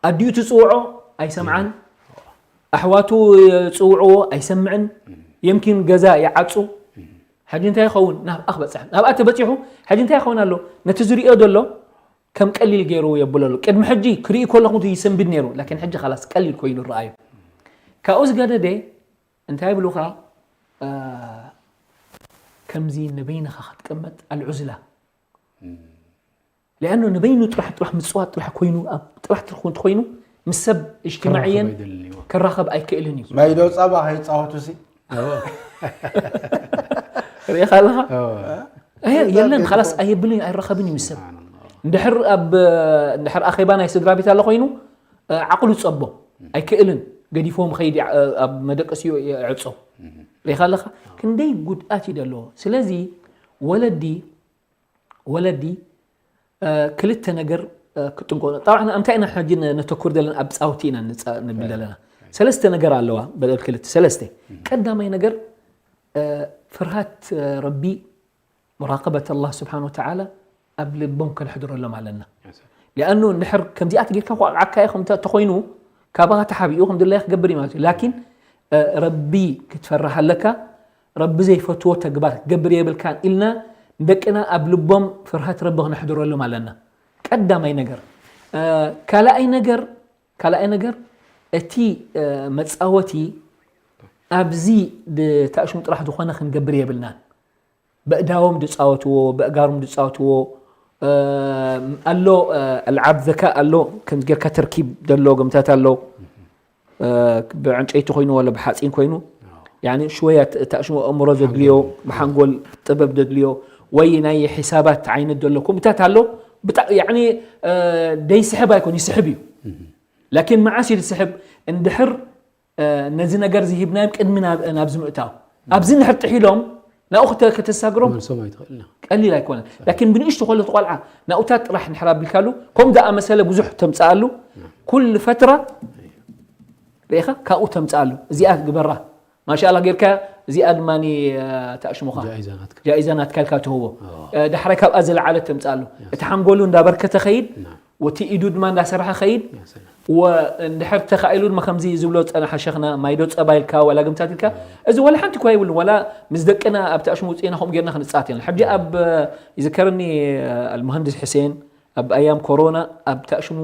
ኣዲኡ ትፅውዖ ኣይሰምዓን፣ ኣሕዋቱ ፅውዕዎ ኣይሰምዕን፣ የምኪን ገዛ ይዓፁ። ሕጂ እንታይ ይኸውን ናብኣ ክበፅሕ ናብኣ ተበፂሑ ሕጂ እንታይ ይኸውን ኣሎ ነቲ ዝሪኦ ዘሎ ከም ቀሊል ገይሩ የብለሉ። ቅድሚ ሕጂ ክርኢ ከለኹ ይሰንብድ ነይሩ፣ ላኪን ሕጂ ኻላስ ቀሊል ኮይኑ ረኣዩ። ካብኡ ዝገደደ እንታይ ይብሉኻ ከምዚ ንበይንኻ ክትቅመጥ ኣልዑዝላ ሊኣኑ ንበይኑ ጥራሕ ጥራሕ ምፅዋት ጥራሕ ኮይኑ ኣብ ጥራሕ ትርኹ እንተኮይኑ ምስ ሰብ እጅትማዕየን ከራኸብ ኣይክእልን እዩ። ማይዶ ፃባ ከይፃወቱ ሲ ርኢኻ ኣለኻ? የለን ላስ ኣየብልን ኣይረኸብን እዩ ምስ ሰብ እንድሕር ኣብ እንድሕር ኣኼባ ናይ ስድራ ቤት ኣሎ ኮይኑ ዓቕሉ ጸቦ ኣይክእልን ገዲፎም ኸይድ ኣብ መደቀሲኡ ይዕጾ ርኢኻ ኣለኻ ክንደይ ጉድኣት እዩ ዘለዎ ስለዚ ወለዲ ወለዲ ክልተ ነገር ክጥንቆ ጠብዓ እንታይ ኢና ሕጂ ነተኩር ዘለና ኣብ ፃውቲ ኢና ንብል ዘለና ሰለስተ ነገር ኣለዋ በደል ክልተ ሰለስተ ቀዳማይ ነገር ፍርሃት ረቢ ሙራቀበት ኣላህ ስብሓን ወተዓላ ኣብ ልቦም ከነሕድረሎም ኣለና ሊኣኑ እንድሕር ከምዚኣ ትጌርካ ኳዓካ ተኾይኑ ካባኻ ተሓቢኡ ከም ድላየ ክገብር እዩ ማለት እዩ ላኪን ረቢ ክትፈርህ ኣለካ ረቢ ዘይፈትዎ ተግባር ክትገብር የብልካን ኢልና ንደቅና ኣብ ልቦም ፍርሃት ረቢ ክነሕድረሎም ኣለና ቀዳማይ ነገር ካልኣይ ነገር ካልኣይ ነገር እቲ መፃወቲ ኣብዚ ታእሽሙ ጥራሕ ዝኾነ ክንገብር የብልናን በእዳዎም ዝፃወትዎ በእጋሮም ዝፃወትዎ ኣሎ ኣልዓብ ዘካ ኣሎ ከም ጌርካ ተርኪብ ዘሎ ገምታት ኣሎ ብዕንጨይቲ ኮይኑ ወላ ብሓፂን ኮይኑ ሽወያ ታእሽሙ ኣእምሮ ዘድልዮ ብሓንጎል ጥበብ ዘድልዮ ወይ ናይ ሒሳባት ዓይነት ዘሎ ከምኡታት ኣሎ ደይስሕብ ኣይኮን ይስሕብ እዩ ላኪን መዓስ እዩ ዝስሕብ እንድሕር ነዚ ነገር ዝሂብናዮም ቅድሚ ናብዚ ምእታው ኣብዚ ንሕር ጥሒሎም ናብኡ ከተሳግሮም መልሶም ኣይትኽእልና ቀሊል ኣይኮነን። ላኪን ብንእሽቱ ከሎ ቆልዓ ናብኡታት ጥራሕ ንሕር ኣቢልካሉ ከምኡ ዝኣመሰለ ብዙሕ ተምፅኣሉ ኩሉ ፈትራ ርኢኻ ካብኡ ተምፅኣሉ እዚኣ ግበራ ማሻላ ጌርካ እዚኣ ድማ ተኣሽሙኻ ጃኢዛ ናትካ ጃኢዛ ናትካ ኢልካ ትህቦ ዳሕራይ ካብኣ ዝለዓለ ተምፅኣሉ እቲ ሓንጎሉ እንዳበርከተ ኸይድ ወቲ ኢዱ ድማ እንዳሰርሐ ኸይድ እንድሕር ተኻኢሉ ድማ ከምዚ ዝብሎ ዝፀናሓ ሸኽና ማይዶ ፀባ ኢልካ ዋላ ግምታት ኢልካ እዚ ዋላ ሓንቲ እኳ ይብሉ ዋላ ምስ ደቅና ኣብቲ ኣሽሙ ውፅኢና ከምኡ ጌርና ክንፃት ኢና ሕጂ ኣብ ይዝከረኒ ኣልመሃንድስ ሕሴን ኣብ ኣያም ኮሮና ኣብ ታሽሙ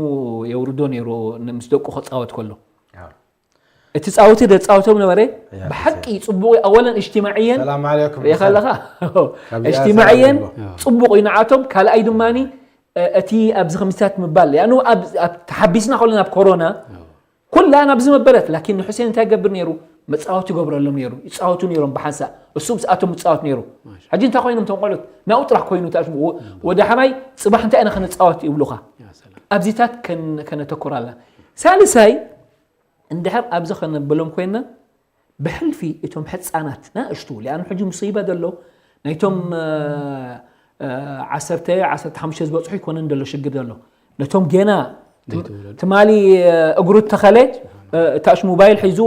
የውርዶ ነይሩ ምስ ደቁ ክፃወት ከሎ እቲ ፃውቲ ደፃውቶም ነበረ ብሓቂ ፅቡቅ ኣወለን እጅትማዕየን ሰላም ዓለይኩም ሪኢኻ ኣለኻ እጅትማዕየን ፅቡቅ እዩ ንዓቶም ካልኣይ ድማ እቲ ኣብዚ ከምዚታት ምባል ያኑ ተሓቢስና ከሎ ናብ ኮሮና ኩላ ናብዚ መበለት ላኪን ንሑሴን እንታይ ይገብር ነይሩ መፃወት ይገብረሎም ነይሩ ይፃወቱ ነይሮም ብሓንሳእ እሱ ምስኣቶም ምፃወት ነይሩ ሕጂ እንታይ ኮይኖም ቶም ቆልዑት ናብኡ ጥራሕ ኮይኑ ተኣሽሙ ወዳሕራይ ፅባሕ እንታይ ኢና ክንፃወት ይብሉኻ ኣብዚታት ከነተኩር ኣለና ሳልሳይ እንድሕር ኣብዚ ከነብሎም ኮይና ብሕልፊ እቶም ሕፃናት ናእሽቱ ሊኣኑ ሕጂ ሙሲባ ዘሎ ናይቶም ዓሰርተ ዓሰርተ ሓሙሽተ ዝበፅሑ ይኮነን ዘሎ ሽግር ዘሎ ነቶም ጌና ትማሊ እግሩ ተኸለ ታሽ ሞባይል ሒዙ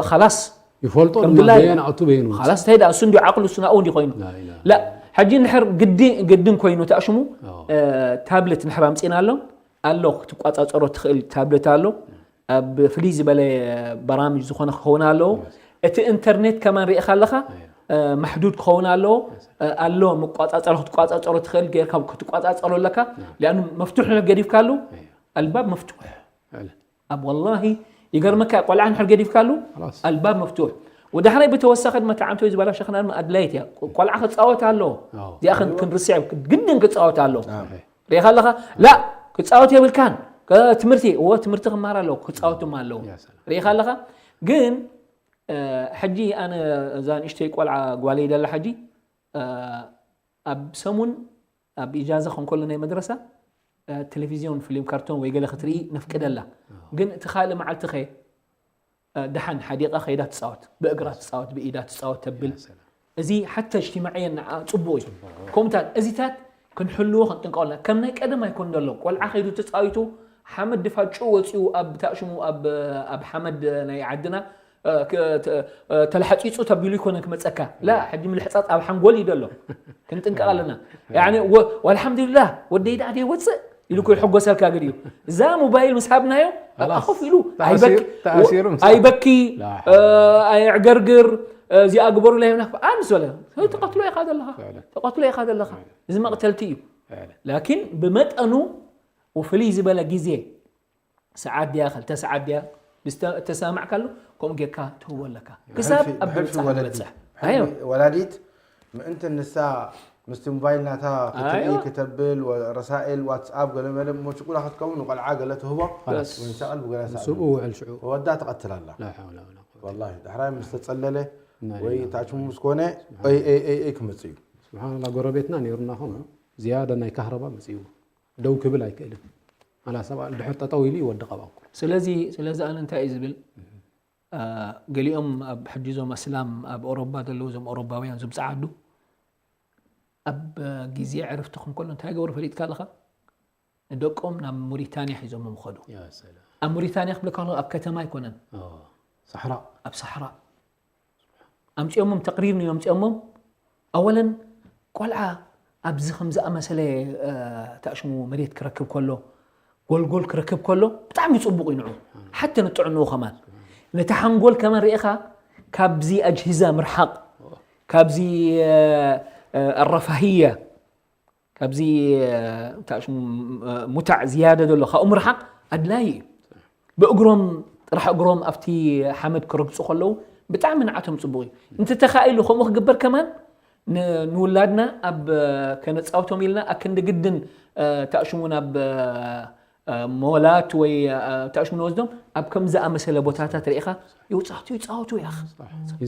ኸላስ ይፈልጦ ከምድላይ ናቱ በይኑ ኸላስ እንታይ ደኣ እሱ እንዲ ዓቅሉ እሱ ናብኡ እንዲ ኮይኑ ላ ሕጂ እንድሕር ግድን ኮይኑ ተኣሽሙ ታብለት እንድሕር ኣምፂእና ኣሎ ኣሎ ክትቋፃፀሮ ትኽእል ታብለት ኣሎ ኣብ ፍልይ ዝበለ በራምጅ ዝኾነ ክኸውን ኣለዎ እቲ ኢንተርኔት ከማን ርኢኻ ኣለኻ ማሕዱድ ክኸውን ኣለዎ ኣሎ መቋፃፀሮ ክትቋፃፀሮ ትኽእል ጌርካ ክትቋፃፀሮ ኣለካ ሊኣኑ መፍቱሕ ንድሕር ገዲፍካሉ ኣልባብ መፍቱሕ ኣብ ወላሂ ይገርመካ ቆልዓ ንድሕር ገዲፍካሉ ኣልባብ መፍቱሕ ወዳሕራይ ብተወሳኺ ድማ ተዓንቶ ዝበላ ሸኽና ድማ ኣድላይት እያ ቆልዓ ክፃወት ኣለዎ እዚኣ ክንርስዕ ግድን ክፃወት ኣለዎ ርኢኻ ኣለኻ ላ ክፃወት የብልካን ትምህርቲ እዎ ትምህርቲ ክመሃር ኣለዎ ክፃወት ድማ ኣለዎ ርኢኻ ኣለኻ ግን ሕጂ ኣነ እዛ ንእሽተይ ቆልዓ ጓለይ ደላ ሕጂ ኣብ ሰሙን ኣብ ኢጃዛ ከንከሎ ናይ መድረሳ ቴሌቪዝዮን ፍሊም ካርቶን ወይ ገለ ክትርኢ ነፍቅደላ ግን እቲ ካልእ መዓልቲ ኸ ደሓን ሓዲቓ ከይዳ ትፃወት ብእግራ ትፃወት ብኢዳ ትፃወት ተብል እዚ ሓተ እጅትማዕየን ንዓ ፅቡቅ እዩ ከምኡታት እዚታት ክንሕልዎ ክንጥንቀቀልና ከም ናይ ቀደም ኣይኮን ዘሎ ቆልዓ ከይዱ ተፃዊቱ ሓመድ ድፋ ጭው ወፂኡ ኣብ ታእሽሙ ኣብ ሓመድ ናይ ዓድና ተላሓፂፁ ተቢሉ ይኮነ ክመፀካ ላ ሕጂ ምልሕፃፅ ኣብ ሓንጎል እዩ ዘሎ ክንጥንቀቅ ኣለና ኣልሓምዱሊላህ ወደይ ደኣ ደይወፅእ ኢሉ ክሕጎሰልካ ግድ እዩ እዛ ሞባይል ምስ ሃብናዮ ኣኮፍ ኢሉ ኣይበኪ ኣየዕገርግር እዚኣ ግበሩ ላይ ናፍ ኣንስ በለ ተቐትሎ ኢኻ ዘለኻ ተቐትሎ ኢኻ ዘለኻ እዚ መቕተልቲ እዩ ላኪን ብመጠኑ ወፍልይ ዝበለ ግዜ ሰዓት ድያ ክልተ ሰዓት ድያ ዝተሰማዕካሉ ከምኡ ጌርካ ትህቦ ኣለካ ክሳብ ኣብ ምብፃሕ ትበፅሕ ወላዲት ምእንቲ ንሳ ምስቲ ሞባይል ናታ ክትርኢ ክተብል ረሳኤል ዋትስኣፕ ገለመለ እሞ ሽቁላ ክትከውን ንቆልዓ ገለ ትህቦ ወንሻቀል ብገለ ስብኡ ውዕል ሽዑ ወዳ ትቐትል ኣላ ወላ ዳሕራይ ምስ ተፀለለ ወይ ታችሙ ምስ ኮነ ክመፅ እዩ ስብሓንላ ጎረቤትና ነይሩና ከምኡ ዝያዳ ናይ ካህረባ መፅእዎ ደው ክብል ኣይክእልን ኣላ ሰብኣል ድሕር ጠጠው ኢሉ ይወድቕ ኣብኣኩ ስለዚ ስለዚ ኣነ እንታይ እዩ ዝብል ገሊኦም ኣብ ሕጂ ዞም ኣስላም ኣብ ኦሮባ ዘለዉ ዞም ኦሮባውያን ዞም ፀዓዱ ኣብ ግዜ ዕርፍቲ ክንከሎ እንታይ ገብሩ ፈሊጥካ ኣለኻ ንደቆም ናብ ሙሪታንያ ሒዞም ምኸዱ ኣብ ሙሪታንያ ክብለካ ኣብ ከተማ ኣይኮነን ሳሕራ ኣብ ሳሕራ ኣምፂኦሞም ተቅሪር ንዮም ኣምፂኦሞም ኣወለን ቆልዓ ኣብዚ ከም ዝኣመሰለ ተኣሽሙ መሬት ክረክብ ከሎ ጎልጎል ክረክብ ከሎ ብጣዕሚ ፅቡቅ እዩ ንዑ ሓተ ንጥዕንኡ ከማን ነቲ ሓንጎል ከማን ርኢኻ ካብዚ ኣጅሂዛ ምርሓቅ ካብዚ ኣረፋህያ ካብዚ ሙታዕ ዝያደ ዘሎ ካብኡ ምርሓቅ ኣድላይ እዩ ብእግሮም ጥራሕ እግሮም ኣብቲ ሓመድ ክረግፁ ከለዉ ብጣዕሚ ንዓቶም ፅቡቅ እዩ እንተተኻኢሉ ከምኡ ክግበር ከማን ንውላድና ኣብ ከነፃውቶም ኢልና ኣክንዲ ግድን ተኣሽሙ ናብ ሞላት ወይ ታሽሙ ንወስዶም ኣብ ከም ዝኣመሰለ ቦታታት ርኢኻ ይውፃቱ ይፃወቱ ያኽ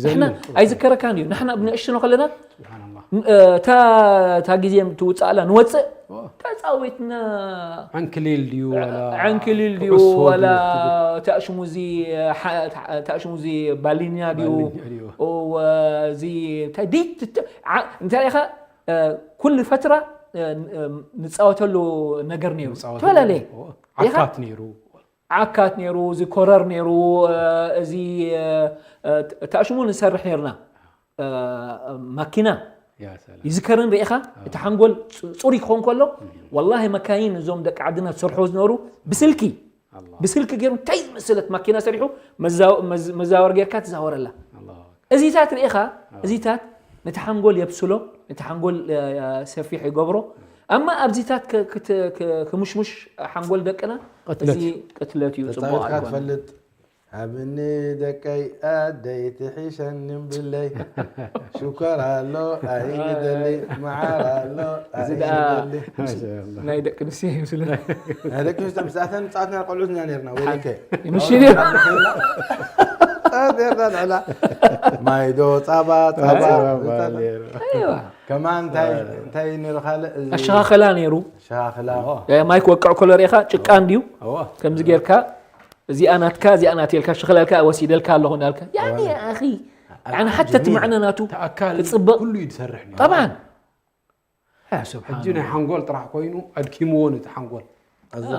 ንሕና ኣይዝከረካን እዩ ንሕና ብንእሽትኖ ከለና እታ ግዜ ትውፃእላ ንወፅእ ተፃዊትና ዕንክሊል ድዩ ዕንክሊል ድዩ ወላ ታሽሙ እዚ ታሽሙ እዚ ባሊኛ ድዩ እዚ እንታይ ኢኻ ኩሉ ፈትራ ንፃወተሉ ነገር ነይሩ ተፈላለየ ዓካት ነይሩ ዓካት ነይሩ እዚ ኮረር ነይሩ እዚ ታሽሙ ንሰርሕ ነርና ማኪና ይዝከርን ርኢኻ እቲ ሓንጎል ፅሩይ ክኾን ከሎ ወላሂ መካይን እዞም ደቂ ዓድና ዝሰርሑ ዝነበሩ ብስልኪ ብስልኪ ገይሩ እንታይ ዝመሰለት ማኪና ሰሪሑ መዛወር ጌርካ ትዛወረላ እዚታት ርኢኻ እዚታት ነቲ ሓንጎል የብስሎ ነቲ ሓንጎል ሰፊሕ ይገብሮ ኣማ ኣብዚታት ክምሽሙሽ ሓንጎል ደቅና እዚ ቅትለት እዩ ፅቡቅ ኣይኮነ ሃብኒ ደቀይ ኣደይ ትሒሸኒ ብለይ ሽኮር ኣሎ ኣይንደሊ መዓር ኣሎ ኣይንደሊ ናይ ደቂ ኣንስትዮ ይመስለኒ ናይ ደቂ ኣንስትዮ ምስ ኣተን ፃትና ቆልዑት ኢና ነርና ወለከ ይምሽል እዩ ፃት ነርና ንዕላ ማይዶ ፃባ ፃባ ኣይዋ ከማን እንታይ እንታይ ነሩ ካልእ እዚ ኣሸኻኸላ ነይሩ ሸኻኽላ ማይ ክወቅዕ ከሎ ርኢኻ ጭቃ እንድዩ ከምዚ ጌርካ እዚኣ ናትካ እዚኣ ናትልካ ሽኽለልካ ወሲደልካ ኣለኹ እናልካ ያኒ ኣኺ يعني حتى እቲ ማዕና ናቱ ተኣካል ክፅበቕ ኩሉ እዩ ዝሰርሕ ነይሩ طبعا ሕጂ ናይ ሓንጎል ጥራሕ ኮይኑ ኣድኪምዎ ነቲ ሓንጎል እዚ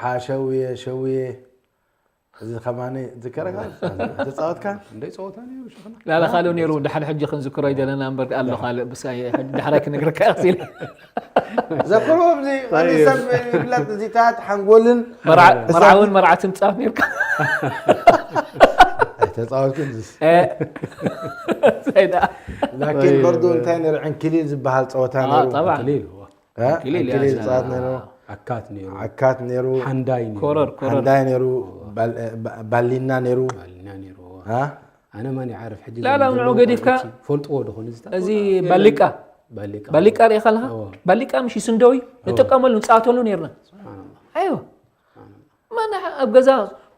ሓሸውየ ሸውየ እዚ ከማኒ ዝከረካ ተፃወትካ እንደይ ፀወታ ነይሩ ሸኽና ላላ ካልእ ነይሩ ድሓን ሕጂ ክንዝክሮ ይደለና እምበር ኣሎ ካልእ ብሳይ ዳሕራይ ክነግረካ ክሲል ዘክርዎ ኣብዚ ሰብ ይብላት እዚታት ሓንጎልን መርዓውን መርዓትን ፃፍ ነርካ ተፃወትኩ ሳይዳ ላኪን በርዶ እንታይ ነር ዕንክሊል ዝበሃል ፀወታ ነሩ طبعا ክሊል እ? ክሊል ዕንክሊል ያዘ። ፀወት ነሩ ዓካት ነይሩ ዓካት ነሩ ሓንዳይ ነይሩ ኮረር ኮረር ሓንዳይ ነሩ ባል- ባ- ባሊና ነሩ ባልና ነይሩ እ? ኣነ ማን ይዓርፍ ሕጂ ላላ ዘመን ንዑ ዘለዎ ገዲፍካ ቆልዑ ትፈልጥዎ ዶ ኾን እዚ እዚ የለን። ባሊቃ ባሊቃ ባሊቃ ርኢኻ ኣለኻ እዎ። ባሊቃ ምሽ ስንደዊ ንጥቀመሉ ንፃወተሉ ነርና ኣይዋ ማና ኣብ ገዛ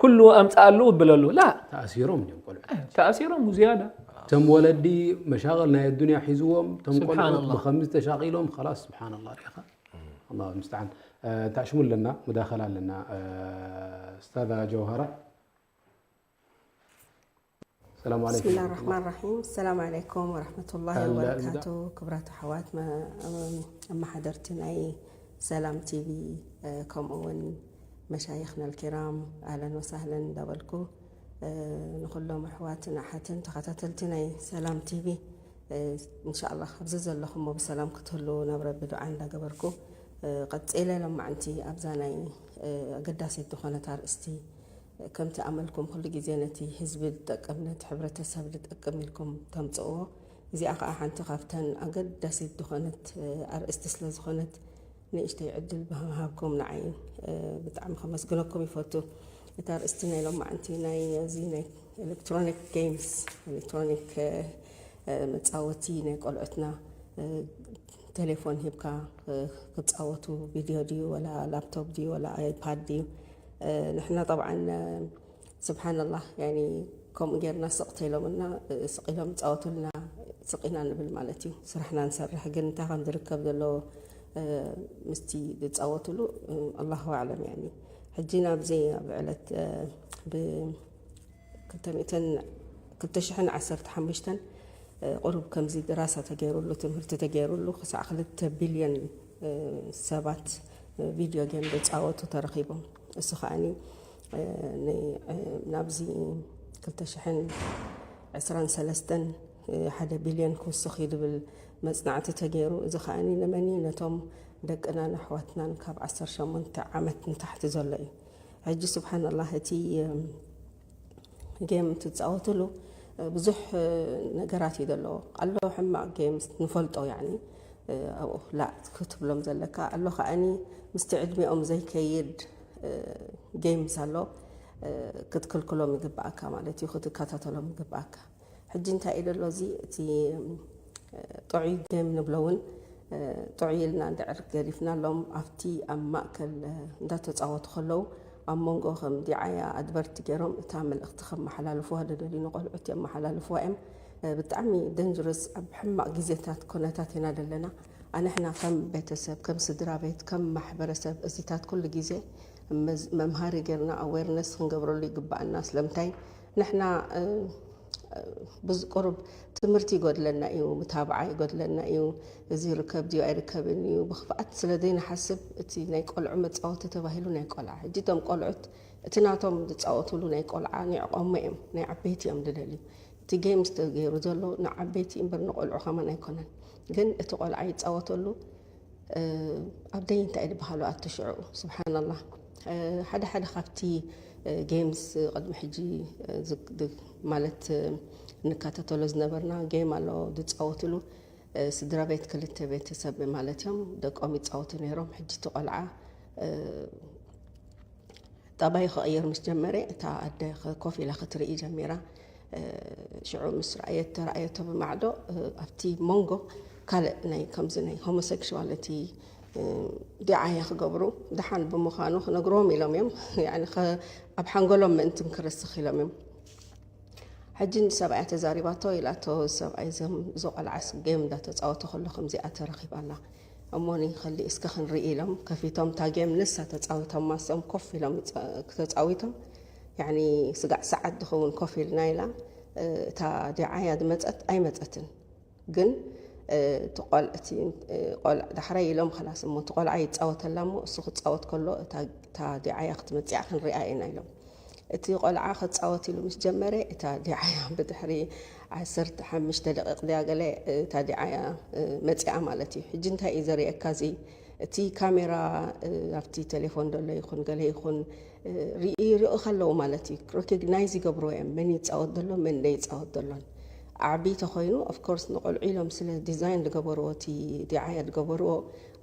ኩሉ ኣምፃኣሉ እብለሉ ላ ተኣሲሮም እዮም ቆልዑ ተኣሲሮም ዝያዳ እቶም ወለዲ መሻቕል ናይ ኣዱንያ ሒዝዎም እቶም ቆልዑ ስብሓንላህ። ብከምዚ ተሻቒሎም ኸላስ ስብሓንላ ሪኢኻ ኣላ ምስተዓን ታሽሙ ኣለና ሙዳኸላ ኣለና ስታዛ ጀውሃራ ሰላም بسم ዓለይኩም الله الرحمن الرحيم السلام عليكم ورحمة الله هلا وبركاته ክብራት ኣሕዋት መ- ኣመሓደርቲ ናይ ሰላም ቲቪ ከምኡ እውን መሻይኽና الكرام ኣهلا وسهلا እንዳበልኩ ንኩሎም ኣሕዋትን ኣሓትን ተኸታተልቲ ናይ ሰላም ቲቪ እንሻ ኣላ ኣብዚ ዘለኹሞ ብሰላም ክትህልዉ ናብ ረቢ ዱዓ እንዳገበርኩ ቀፂለ ሎማዓንቲ ኣብዛ ናይ ኣገዳሲት ዝኾነት ኣርእስቲ ከምቲ ኣመልኩም ኩሉ ግዜ ነቲ ህዝቢ ዝጠቅም ነቲ ሕብረተሰብ ዝጠቅም ኢልኩም ተምፅእዎ እዚኣ ከዓ ሓንቲ ካብተን ኣገዳሲት ዝኾነት ኣርእስቲ ስለ ዝኾነት ንእሽተይ ዕድል ብሃብኩም ንዓይ ብጣዕሚ ከመስግነኩም ይፈቱ እታ ኣርእስቲ ናይ ሎማዓንቲ ናይ እዚ ናይ ኤሌክትሮኒክ ጌምስ ኤሌክትሮኒክ መፃወቲ ናይ ቆልዑትና ቴሌፎን ሂብካ ክፃወቱ ቪድዮ ድዩ ወላ ላፕቶፕ ድዩ ወላ ኣይፓድ ድዩ ንሕና ጠብዓን ስብሓንላህ ያኒ ከምኡ ጌርና ስቕ ተኢሎምና ስቕ ኢሎም ይፃወቱልና ስቕ ኢና ንብል ማለት እዩ ስራሕና ንሰርሕ ግን እንታይ ከም ዝርከብ ዘለዎ ምስቲ ዝፃወቱሉ ኣላሁ ኣዕለም ያኒ ሕጂ ናብዚ ኣብ ዕለት ብ ክልተ ሚእትን ክልተ ሽሕን ዓሰርተ ሓሙሽተን ቁሩብ ከምዚ ድራሳ ተገይሩሉ ትምህርቲ ተገይሩሉ ክሳዕ ክልተ ቢልዮን ሰባት ቪድዮ ጌም ዝፃወቱ ተረኺቦም እሱ ከዓኒ ናብዚ ክልተ ሽሕን ዕስራን ሰለስተን ሓደ ቢልዮን ክውስኽ እዩ ዝብል መፅናዕቲ ተገይሩ እዚ ከዓኒ ንመኒ ነቶም ደቅናን ኣሕዋትናን ካብ ዓሰርተ ሸሞንተ ዓመት ንታሕቲ ዘሎ እዩ ሕጂ ስብሓንላህ እቲ ጌም ትፃወትሉ ብዙሕ ነገራት እዩ ዘለዎ ኣሎ ሕማቅ ጌም ንፈልጦ ያኒ ኣብኡ ላ ክትብሎም ዘለካ ኣሎ ከዓኒ ምስቲ ዕድሚኦም ዘይከይድ ጌምስ ኣሎ ክትክልክሎም ይግባኣካ ማለት እዩ ክትከታተሎም ይግባኣካ ሕጂ እንታይ እዩ ዘሎ እዚ እቲ ጥዑይ ጌም ንብሎ እውን ጥዑይ ኢልና እንድዕር ገዲፍናሎም ኣብቲ ኣብ ማእከል እንዳተጻወቱ ከለዉ ኣብ መንጎ ከም ዲዓያ ኣድቨርት ገይሮም እታ መልእኽቲ ከመሓላልፉዋ ደደልዩ ንቆልዑት የመሓላልፉዋ እዮም። ብጣዕሚ ደንጅረስ ኣብ ሕማቕ ግዜታት ኩነታት ኢና ዘለና። ኣንሕና ከም ቤተሰብ ከም ስድራ ቤት ከም ማሕበረሰብ እዚታት ኩሉ ግዜ መምሃሪ ገርና ኣዌርነስ ክንገብረሉ ይግባኣና ስለምንታይ ንሕና ብዙ ቁሩብ ትምህርቲ ይጎድለና እዩ፣ ምታብዓ ይጎድለና እዩ፣ እዚ ይርከብ ድዩ ኣይርከብን እዩ ብኽፍኣት ስለ ዘይንሓስብ እቲ ናይ ቆልዑ መፃወቲ ተባሂሉ ናይ ቆልዓ ሕጂ እቶም ቆልዑት እቲ ናቶም ዝፃወትሉ ናይ ቆልዓ ንዕቆሞ እዮም ናይ ዓበይቲ እዮም ዝደልዩ እቲ ጌምስ ተገይሩ ዘሎ ንዓበይቲ እምበር ንቆልዑ ከማን ኣይኮነን ግን እቲ ቆልዓ ይፃወተሉ ኣብ ደይ እንታይ ድበሃሉ ኣቲ ሽዑ ስብሓንላህ ሓደ ሓደ ካብቲ ጌምስ ቅድሚ ሕጂ ማለት ንከታተሎ ዝነበርና ጌም ኣሎ ዝፃወትሉ ስድራ ቤት ክልተ ቤተሰብ ማለት እዮም ደቆም ይፃወቱ ነይሮም ሕጂ እቲ ቆልዓ ጠባይ ክቕይር ምስ ጀመረ እታ ኣደ ኮፍ ኢላ ክትርኢ ጀሚራ ሽዑ ምስ ረኣየት ተረኣየቶ ብማዕዶ ኣብቲ መንጎ ካልእ ናይ ከምዚ ናይ ሆሞሴክሽዋልቲ ዲዓያ ክገብሩ ደሓን ብምዃኑ ክነግርዎም ኢሎም እዮም ኣብ ሓንጎሎም ምእንትን ክርስኽ ኢሎም እዮም ሕጂ ንሰብኣያ ተዛሪባቶ ኢላቶ ሰብኣይ ዘም ዝቆልዓስ ጌም እንዳተፃወተ ከሎ ከምዚኣ ተረኺባ ኣላ እሞ ንኸሊ እስከ ክንርኢ ኢሎም ከፊቶም እታ ጌም ንሳ ተፃዊቶማ እሶም ኮፍ ኢሎም ተፃዊቶም ያኒ ስጋዕ ሰዓት ዝኸውን ኮፍ ኢልና ኢላ እታ ዲዓያ ዝመፀት ኣይመፀትን ግን እቲ ቆልዓ ዳሕራይ ኢሎም ከላስ እሞ እቲ ቆልዓ ይፃወተላ እሞ እሱ ክፃወት ከሎ እታ ዲዓያ ክትመፅያ ክንሪኣ ኢና ኢሎም እቲ ቆልዓ ክፃወት ኢሉ ምስ ጀመረ እታ ዲዓያ ብድሕሪ ዓሰርተ ሓሙሽተ ደቂቕ ድያ ገለ እታ ዲዓያ መፅኣ ማለት እዩ ሕጂ እንታይ እዩ ዘርእየካ እዚ እቲ ካሜራ ኣብቲ ቴሌፎን ዘሎ ይኹን ገለ ይኹን ርኢ ርኢ ከለዉ ማለት እዩ ሪኮግናይዝ ይገብርዎ እዮም መን ይፃወት ዘሎ መን ዘይፃወት ዘሎን ዓቢ ተኮይኑ ኦፍኮርስ ንቆልዑ ኢሎም ስለ ዲዛይን ዝገበርዎ እቲ ዲዓያ ዝገበርዎ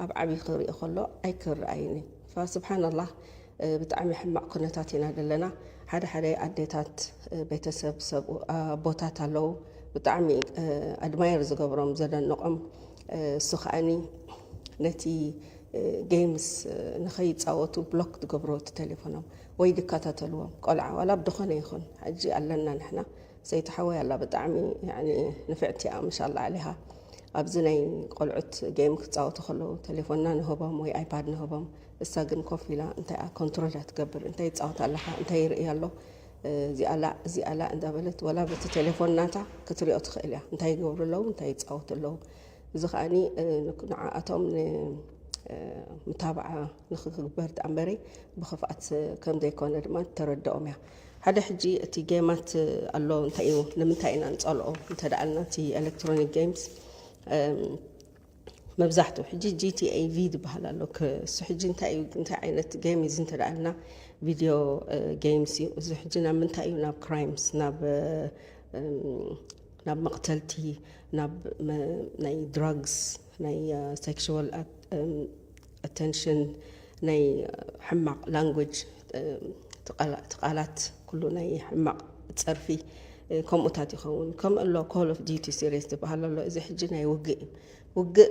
ኣብ ዓቢ ክርኢ ከሎ ኣይክርኣይን እዩ ስብሓንላህ ብጣዕሚ ሕማቕ ኩነታት ኢና ዘለና ሓደ ሓደ ኣዴታት ቤተሰብ ሰብ ኣቦታት ኣለዉ ብጣዕሚ ኣድማየር ዝገብሮም ዘደንቆም እሱ ከዓኒ ነቲ ጌምስ ንኸይፃወቱ ብሎክ ዝገብርዎ እቲ ቴሌፎኖም ወይ ዝከታተልዎም ቆልዓ ዋላ ብድኾነ ይኹን ሕጂ ኣለና ንሕና ሰይቲ ሓወይ ኣላ ብጣዕሚ ንፍዕቲ እያ ምሻላ ዓሊኻ ኣብዚ ናይ ቆልዑት ጌም ክፃወቱ ከለዉ ቴሌፎንና ንህቦም ወይ ኣይፓድ ንህቦም እሳ ግን ኮፍ ኢላ እንታይ ኮንትሮል እያ ትገብር እንታይ ይፃወት ኣለኻ እንታይ ይርኢ ኣሎ እዚኣላ እዚኣላ እንዳበለት ወላ በቲ ቴሌፎን ናታ ክትሪኦ ትኽእል እያ እንታይ ይገብሩ ኣለዉ እንታይ ይፃወቱ ኣለዉ እዚ ከዓኒ ንዓኣቶም ምታብዓ ንክግበር ዳኣ እምበረይ ብክፍኣት ከም ዘይኮነ ድማ ተረድኦም እያ ሓደ ሕጂ እቲ ጌማት ኣሎ እንታይ እዩ ንምንታይ ኢና ንፀልኦ እንተደኣልና እቲ ኤሌክትሮኒክ ጌምስ መብዛሕትኡ ሕጂ ጂቲኤ ቪ ዝበሃል ኣሎ እሱ ሕጂ እንታይ እዩ እንታይ ዓይነት ጌም እዩ እንተ ደኣልና ቪድዮ ጌምስ እዩ እዚ ሕጂ ናብ ምንታይ እዩ ናብ ክራይምስ ናብ ናብ መቕተልቲ ናብ ናይ ድራግስ ናይ ሴክሽዋል ኣቴንሽን ናይ ሕማቕ ላንጉጅ ትቓላት ኩሉ ናይ ሕማቕ ፀርፊ ከምኡታት ይኸውን ከምኡ ኣሎ ኮል ኦፍ ዲቲ ሲሪስ ዝበሃል ኣሎ እዚ ሕጂ ናይ ውግእ እዩ ውግእ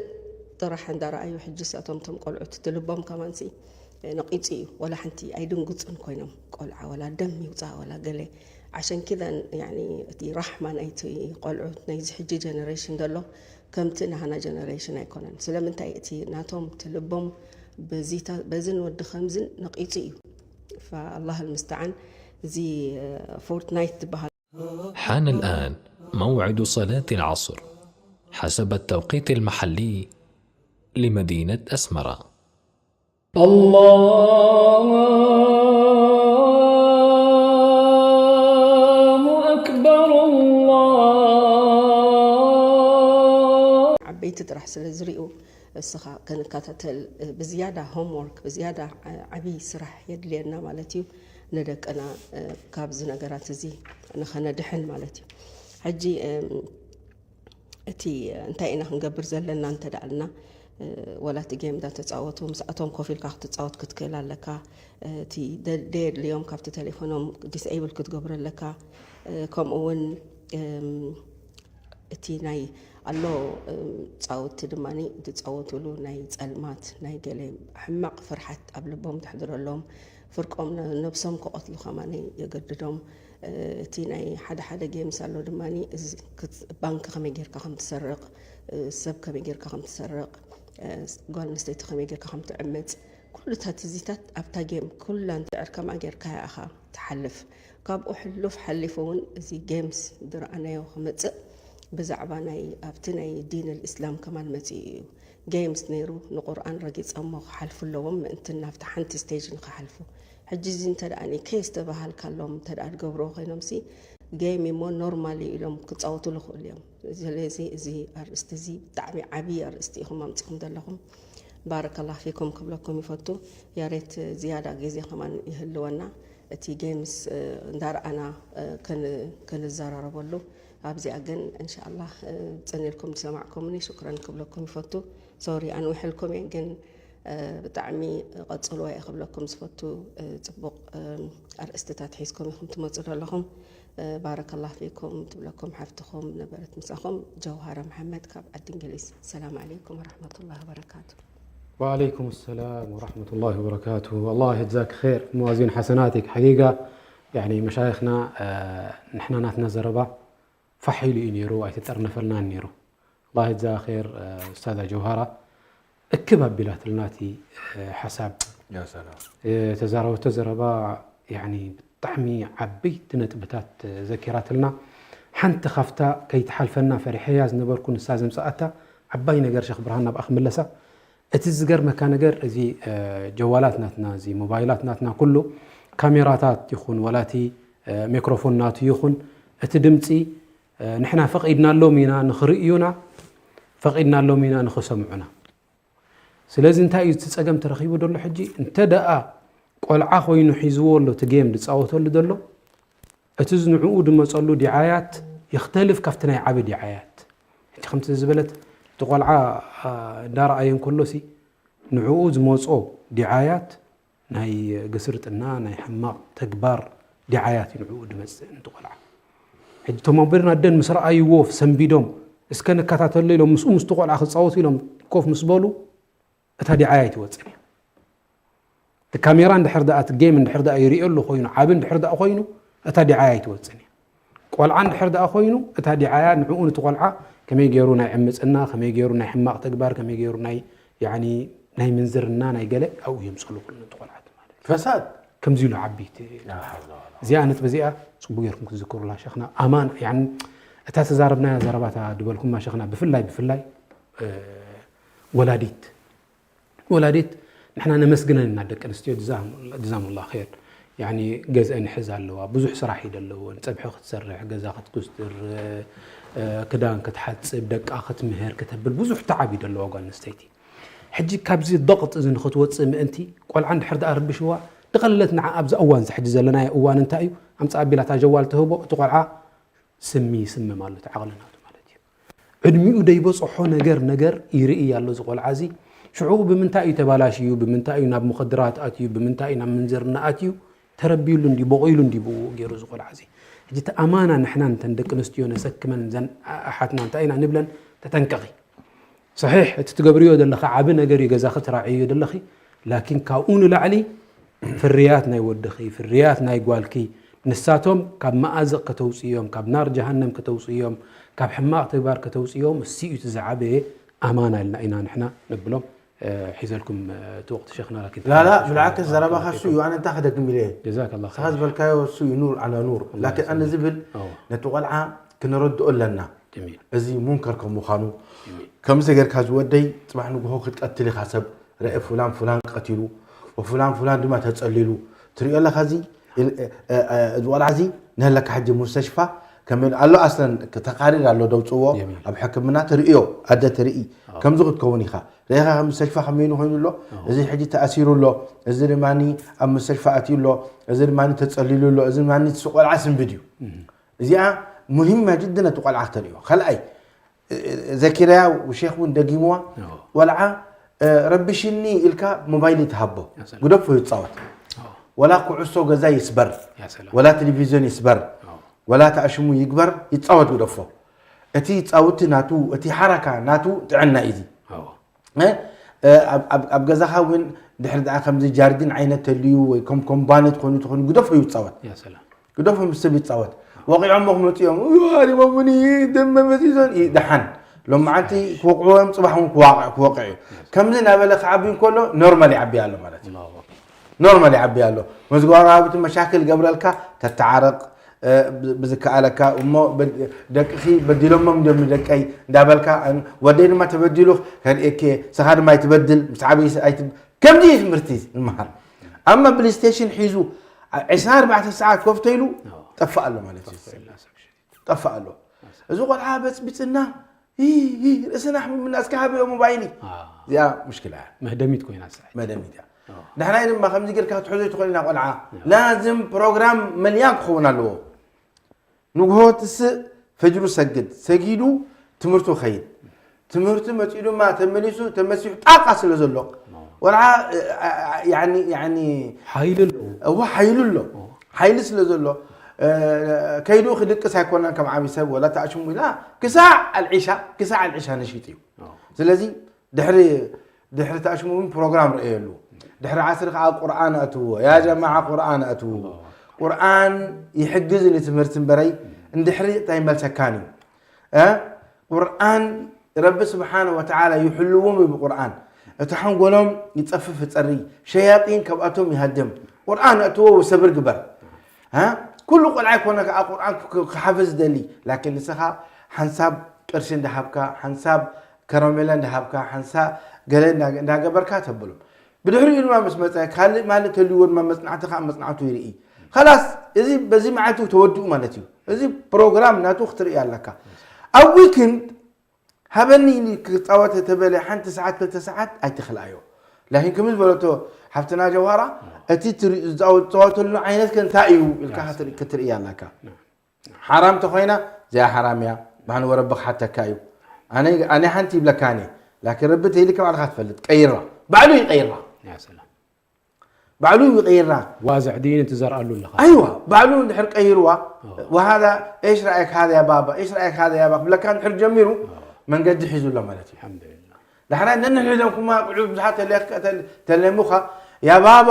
ጥራሕ እንዳረኣዩ ሕጂ ሳቶም ቶም ቆልዑት ትልቦም ከማንሲ ነቒፁ እዩ ወላ ሓንቲ ኣይድንግፁን ኮይኖም ቆልዓ ወላ ደም ይውፃእ ወላ ገለ ዓሸን ኪዳን እቲ ራሕማ ናይቲ ቆልዑት ናይዚ ሕጂ ጀነሬሽን ዘሎ ከምቲ ናህና ጀነሬሽን ኣይኮነን ስለምንታይ እቲ ናቶም ትልቦም በዚ ንወዲ ከምዝን ነቒፁ እዩ فالله المستعان እዚ ፎርትናይት ዝበሃል حان الآن موعد صلاة العصر حسب التوقيت المحلي لمدينة أسمرة. الله أكبر الله ዓበይቲ ጥራሕ ስለ ዝሪኡ እስኻ ክንከታተል ብዝያዳ ሆምወርክ ብዝያዳ ዓብዪ ስራሕ የድልየና ማለት እዩ ንደቅና ካብዚ ነገራት እዚ ንኸነድሕን ማለት እዩ ሕጂ እቲ እንታይ ኢና ክንገብር ዘለና እንተ ደኣልና ወላ እቲ ጌም እንዳተፃወቱ ምስኣቶም ኮፍ ኢልካ ክትፃወት ክትክእል ኣለካ እቲ ደየድልዮም ካብቲ ቴሌፎኖም ዲስኤብል ክትገብሩ ኣለካ ከምኡ እውን እቲ ናይ ኣሎ ጻወቲ ድማ ዝጻወትሉ ናይ ጸልማት ናይ ገለ ሕማቕ ፍርሓት ኣብ ልቦም ተሕድረሎም፣ ፍርቆም ነብሶም ክቐትሉ ከማን የገድዶም። እቲ ናይ ሓደ ሓደ ጌምስ ኣሎ ድማ፣ ባንክ ከመይ ጌርካ ከም ትሰርቕ፣ ሰብ ከመይ ጌርካ ከም ትሰርቕ፣ ጓል ኣንስተይቲ ከመይ ጌርካ ከም ትዕምጽ፣ ኩሉታት እዚታት ኣብታ ጌም ኩላ እንድሕር ከምኣ ጌርካያ ኢኻ ትሓልፍ። ካብኡ ሕሉፍ ሓሊፉ እውን እዚ ጌምስ ዝረኣናዮ ክመጽእ ብዛዕባ ናይ ኣብቲ ናይ ዲን ኣልእስላም ከማን መጺኡ እዩ። ጌምስ ነይሩ ንቁርኣን ረጊጾሞ ክሓልፉ ኣለዎም ምእንቲ ናብቲ ሓንቲ ስቴጅ ንክሓልፉ። ሕጂ እዚ እንተ ደኣ ከየስተባሃልካሎም እንተ ደኣ ዝገብርዎ ኮይኖምሲ ጌም እሞ ኖርማል እዩ ኢሎም ክጻወቱሉ ይኽእሉ እዮም። ስለዚ እዚ ኣርእስቲ እዚ ብጣዕሚ ዓብዪ ኣርእስቲ ኢኹም ኣምጺኹም ዘለኹም። ባረከላህ ፊኩም ክብለኩም ይፈቱ። ያሬት ዝያዳ ግዜ ከማን ይህልወና እቲ ጌምስ እንዳረኣና ክንዘራረበሉ ኣብዚኣ ግን እንሻላ ጽን ኢልኩም ዝሰማዕኩምኒ ሽኩረን ክብለኩም ይፈቱ። ሶሪ ኣንዊሐልኩም እየ ግን ብጣዕሚ ቀጽልዋ እየ ክብለኩም ዝፈቱ። ጽቡቕ ኣርእስትታት ሒዝኩም ኢኹም ትመጹ ዘለኹም። ባረከላህ ፊኩም ትብለኩም ሓፍትኹም ነበረት ምሳኹም ጀውሃረ መሓመድ ካብ ዓዲ እንግሊዝ። ሰላም ዓለይኩም ወረሕመቱላህ ወበረካቱ። وعليكم السلام ورحمة الله وبركاته. الله يجزاك خير موازين حسناتك. حقيقة يعني مشايخنا نحن ناتنا زربا فحيلي نيرو أي تترنفلنا نيرو. الله يجزاها خير أستاذة جوهرة. እክብ ኣቢላትልና እቲ ሓሳብ ተዛረበቶ ዘረባ ብጣዕሚ ዓበይቲ ነጥብታት ዘኪራትልና። ሓንቲ ካብታ ከይትሓልፈና ፈሪሐያ ዝነበርኩ ንሳ ዘምፀኣታ ዓባይ ነገር ሸኽ ብርሃን ናብኣ ክምለሳ። እቲ ዝገርመካ ነገር እዚ ጀዋላት ናትና እዚ ሞባይላት ናትና ኩሉ ካሜራታት ይኹን ዋላ እቲ ሜክሮፎን ናቱ ይኹን እቲ ድምፂ ንሕና ፈቒድናሎም ኢና ንኽርእዩና ፈቒድናሎም ኢና ንኽሰምዑና። ስለዚ እንታይ እዩ እቲ ጸገም ተረኺቡ ዘሎ ሕጂ? እንተ ደኣ ቆልዓ ኮይኑ ሒዝዎ ኣሎ እቲ ጌም ዝጻወተሉ ዘሎ እቲ ንዕኡ ድመጸሉ ዲዓያት ይኽተልፍ ካብቲ ናይ ዓቢ ዲዓያት። ሕጂ ከምቲ ዝበለት እቲ ቆልዓ እንዳረኣየ እንከሎ ሲ ንዕኡ ዝመጾ ዲዓያት ናይ ግስርጥና ናይ ሕማቕ ተግባር ዲዓያት እዩ ንዕኡ ድመጽእ ነቲ ቆልዓ። ሕጂ እቶም ኣቦን ኣደን ምስ ረኣይዎ ሰንቢዶም እስከ ንከታተሎ ኢሎም ምስኡ ምስቲ ቆልዓ ክጻወቱ ኢሎም ኮፍ ምስ በሉ እታ ዲዓያ ኣይትወጽእን እያ። እቲ ካሜራ እንድሕር ደኣ እቲ ጌም እንድሕር ደኣ ይርእዮ ኣሎ ኮይኑ ዓቢ እንድሕር ደኣ ኮይኑ እታ ዲዓያ ኣይትወጽእን እያ። ቆልዓ እንድሕር ደኣ ኮይኑ እታ ዲዓያ ንዕኡ ነቲ ቆልዓ ከመይ ገይሩ ናይ ዕምጽና ከመይ ገይሩ ናይ ሕማቕ ተግባር ከመይ ገይሩ ናይ ያኒ ናይ ምንዝርና ናይ ገለ ኣብኡ የምፅሉ ኩሉ ነቲ ቆልዓት ማለት እዩ። ፈሳድ ከምዚ ኢሉ ዓበይቲ እዚኣ ነጥቢ እዚኣ ፅቡቅ ገይርኩም ክትዝክሩላ ሸኽና ኣማን ያኒ እታ ተዛረብናያ ዘረባታ ድበልኩማ ሸኽና ብፍላይ ብፍላይ ወላዲት ወላዲት ንሕና ነመስግነን ኢና ደቂ ኣንስትዮ ጅዛሙላ ር ያኒ ገዝአን ይሕዛ ኣለዋ ብዙሕ ስራሕ እዩ ደለወን ፀብሒ ክትሰርሕ ገዛ ክትኩስትር ክዳን ክትሓፅብ ደቃ ክትምህር ክተብል ብዙሕ ተዓብ እዩ ደለዋ ጓል ኣንስተይቲ ሕጂ ካብዚ ضغط እዚ ንክትወፅእ ምእንቲ ቆልዓ እንድሕር ደኣ ረቢሽዋ ድቐለለት ንዓ ኣብዛ እዋን እዚ ሕጂ ዘለናዮ እዋን እንታይ እዩ ኣምፅኣ ኣቢላ እታ ጀዋል ትህቦ እቲ ቆልዓ ስሚ ይስምም ኣሎ እቲ ዓቕሊ ናቱ ማለት እዩ ዕድሚኡ ደይበፅሖ ነገር ነገር ይርኢ ኣሎ እዚ ቆልዓ እዚ ሽዑ ብምንታይ እዩ ተባላሽዩ ብምንታይ እዩ ናብ ሙኸድራት ኣትዩ ብምንታይ እዩ ናብ ምንዝርና ኣትዩ ተረቢሉ እንዲ ቦቂሉ እንዲ ብኡ ገይሩ እዚ ቆልዓ እዚ ሕጂ እቲ ኣማና ንሕና እንተን ደቂ ኣንስትዮ ነሰክመን እዘን ኣሓትና እንታይ ኢና ንብለን ተጠንቀቂ ሰሒሕ እቲ ትገብርዮ ዘለኺ ዓቢ ነገር እዩ ገዛኺ ትራዕይዮ ዘለኺ ላኪን ካብኡ ንላዕሊ ፍርያት ናይ ወድኺ ፍርያት ናይ ጓልኪ ንሳቶም ካብ መኣዝቕ ከተውፅእዮም ካብ ናር ጀሃነም ከተውፅእዮም ካብ ሕማቕ ተግባር ከተውፅእዮም እሱ እዩ እቲ ዝዓበየ ኣማና ኢልና ኢና ንሕና ነብሎም ሒዘልኩም እቲ ወቕቲ ሸኽና ላኪን ላላ ብልዓክስ ዘረባኻ እሱ እዩ ኣነ እንታይ ክደግም ኢለ እየ ጀዛከላ ንስኻ ዝበልካዮ እሱ እዩ ኑር ዓላ ኑር ላኪን ኣነ ዝብል ነቲ ቆልዓ ክነረድኦ ኣለና ጀሚል እዚ ሙንከር ከም ምዃኑ ጀሚል ከምዚ ጌርካ ዝወደይ ጽባሕ ንግሆ ክትቀትል ኢኻ ሰብ ርአ ፍላን ፍላን ቀቲሉ ወፍላን ፍላን ድማ ተጸሊሉ ትሪኦ ኣለኻ እዚ ኢል- እ- እ- እዚ ቆልዓ እዚ ንህለካ ሕጂ ሙስተሽፋ ከመይ ኣሎ ኣስለን ተቃሪር ኣሎ ደውፅዎ ጀሚል። ኣብ ሕክምና ትርእዮ ኣደ ትርኢ ከምዚ ክትከውን ኢኻ ርኢኻ ከም ሙስተሽፋ ከመይኑ ኮይኑ ኣሎ እዚ ሕጂ ተኣሲሩ ኣሎ እዚ ድማ ኣብ ሙስተሽፋ ኣትዩ ኣሎ እዚ ድማ ተፀሊሉ ኣሎ እዚ ድማ እቲ ቆልዓ ስንብድ እዩ እዚኣ ሙሂማ ጅድን እቲ ቆልዓ ክተርእዮ ካልኣይ ዘኪረያ ሼክ እውን ደጊምዋ ቆልዓ ረብሽኒ ኢልካ ሞባይል ይትሃቦ ግደፎ ይፃወት ወላ ኩዕሶ ገዛ ይስበር ወላ ቴሌቪዝዮን ይስበር ወላ ተኣሽሙ ይግበር ይፃወት ግደፎ እቲ ጻውቲ ናቱ፣ እቲ ሓረካ ናቱ ጥዕና እዩ እዚ። ኣብ ገዛኻ እውን ድሕሪ ደኣ ከምዚ ጃርዲን ዓይነት ተልዩ ወይ ከም ኮምባኒ ትኾኑ ትኾኑ ግደፎ ይጻወት። ግደፎ ምስ ሰብ ይጻወት። ወቒዖሞ ክመጹ እዮም። ኣሪሞምኒ ደመ መዚዞን እዩ ደሓን። ሎም መዓንቲ ክወቕዕዎ እዮም፣ ጽባሕ እውን ክዋቕዕ ክወቕዕ እዩ። ከምዚ እናበለ ክዓቢ እንከሎ ኖርማል ይዓቢ ኣሎ ማለት እዩ። ኖርማል ይዓቢ ኣሎ። ምስ ጎረባብቲ መሻክል ገብረልካ ተተዓረቕ፣ ብዝከኣለካ እሞ ደቅኺ በዲሎሞም እንዲዮም ንደቀይ እንዳበልካ፣ ወደይ ድማ ተበዲሉ ከርእየኪ፣ ስኻ ድማ ኣይትበድል፣ ምስ ዓበይ ከምዚ እዩ ትምህርቲ ንምሃር። ኣማ ፕሌይስቴሽን ሒዙ ዕስራን ኣርባዕተን ሰዓት ኮፍተ ኢሉ ጠፋእ ኣሎ ማለት እዩ። ጠፋእ ኣሎ። እዚ ቆልዓ በፅቢፅና ርእስና ሕሚምና እስከ ሃበዮ ሞባይሊ። እዚኣ ሙሽኪላ እያ። መህደሚት ኮይና መደሚት እያ። ዳሕራይ ድማ ከምዚ ጌርካ ክትሕዞ ይትኽእል ኢና ቆልዓ። ላዝም ፕሮግራም መልያ ክኸውን ኣለዎ። ንግሆ ትስእ፣ ፈጅሩ ሰግድ፣ ሰጊዱ ትምህርቱ ኸይድ። ትምህርቱ መፂኡ ድማ ተመሊሱ ተመሲሑ ጣቃ ስለ ዘሎ ቆልዓ ሓይሉ ኣሎ። እዎ ሓይሉ ኣሎ። ሓይሊ ስለ ዘሎ ከይዱ ክድቅስ ኣይኮነን ከም ዓብይ ሰብ ወላ ተኣሽሙ ኢላ ክሳዕ ኣልዒሻ ክሳዕ ኣልዒሻ ነሽጥ እዩ። ስለዚ ድሕሪ ድሕሪ ተኣሽሙ እውን ፕሮግራም ርእየሉ። ድሕሪ ዓስሪ ከዓ ቁርኣን ኣእትዎ። ያ ጀማዓ ቁርኣን ኣእትዎ። ቁርኣን ይሕግዝ ንትምህርቲ እምበረይ እንድሕሪ እንታይ መልሰካን እዩ። ቁርኣን ረቢ ስብሓነ ወተዓላ ይሕልዎም እዩ ብቁርኣን። እቲ ሓንጎሎም ይፀፍፍ ይፀሪ፣ ሸያጢን ካብኣቶም ይሃድም። ቁርኣን ኣእትዎ ወሰብር ግበር። ኩሉ ቆልዓ ይኮነ ከዓ ቁርኣን ክሓፍዝ ዝደሊ። ላኪን ንስኻ ሓንሳብ ቅርሺ እንዳሃብካ፣ ሓንሳብ ከረሜላ እንዳሃብካ፣ ሓንሳ ገለ እንዳገበርካ ተብሎም። ብድሕሪኡ ድማ ምስ መፀ ካልእ ማለት ተልዎ ድማ መፅናዕቲ ከዓ መፅናዕቱ ይርኢ። ኸላስ እዚ በዚ መዓልቲ ተወዲኡ ማለት እዩ። እዚ ፕሮግራም ናቱ ክትርኢ ኣለካ። ኣብ ዊክንድ ሃበኒ ኢሉ ክፃወት ተበለ ሓንቲ ሰዓት ክልተ ሰዓት ኣይትኽልኣዮ። ላኪን ከምዚ ዝበለቶ ሓፍትና ጀዋራ እቲ ዝፃወተሉ ዓይነት ከ እንታይ እዩ ኢልካ ክትርኢ ኣለካ። ሓራም ተኾይና እዚኣ ሓራም እያ። ባሕኒ ወረቢ ክሓተካ እዩ። ኣነ ሓንቲ ይብለካ ኣነ ላኪን ረቢ ተይልካ ባዕልካ ትፈልጥ ቀይራ። ባዕሉ ይቀይራ። ባዕሉ ይቀይራ። ዋዝዕ ድዩ ትዘርኣሉ ኣለኻ? ኣይዋ ባዕሉ እንድሕር ቀይርዋ وهذا ايش رايك هذا يا بابا ايش رايك هذا يا بابا ክብለካ እንድሕር ጀሚሩ መንገዲ ሒዙ ኣሎ ማለት እዩ። ዳሕራይ ነንሕድሕዶም ኩማ ቁዑ ብዙሓት ተለሙኻ ያ ባባ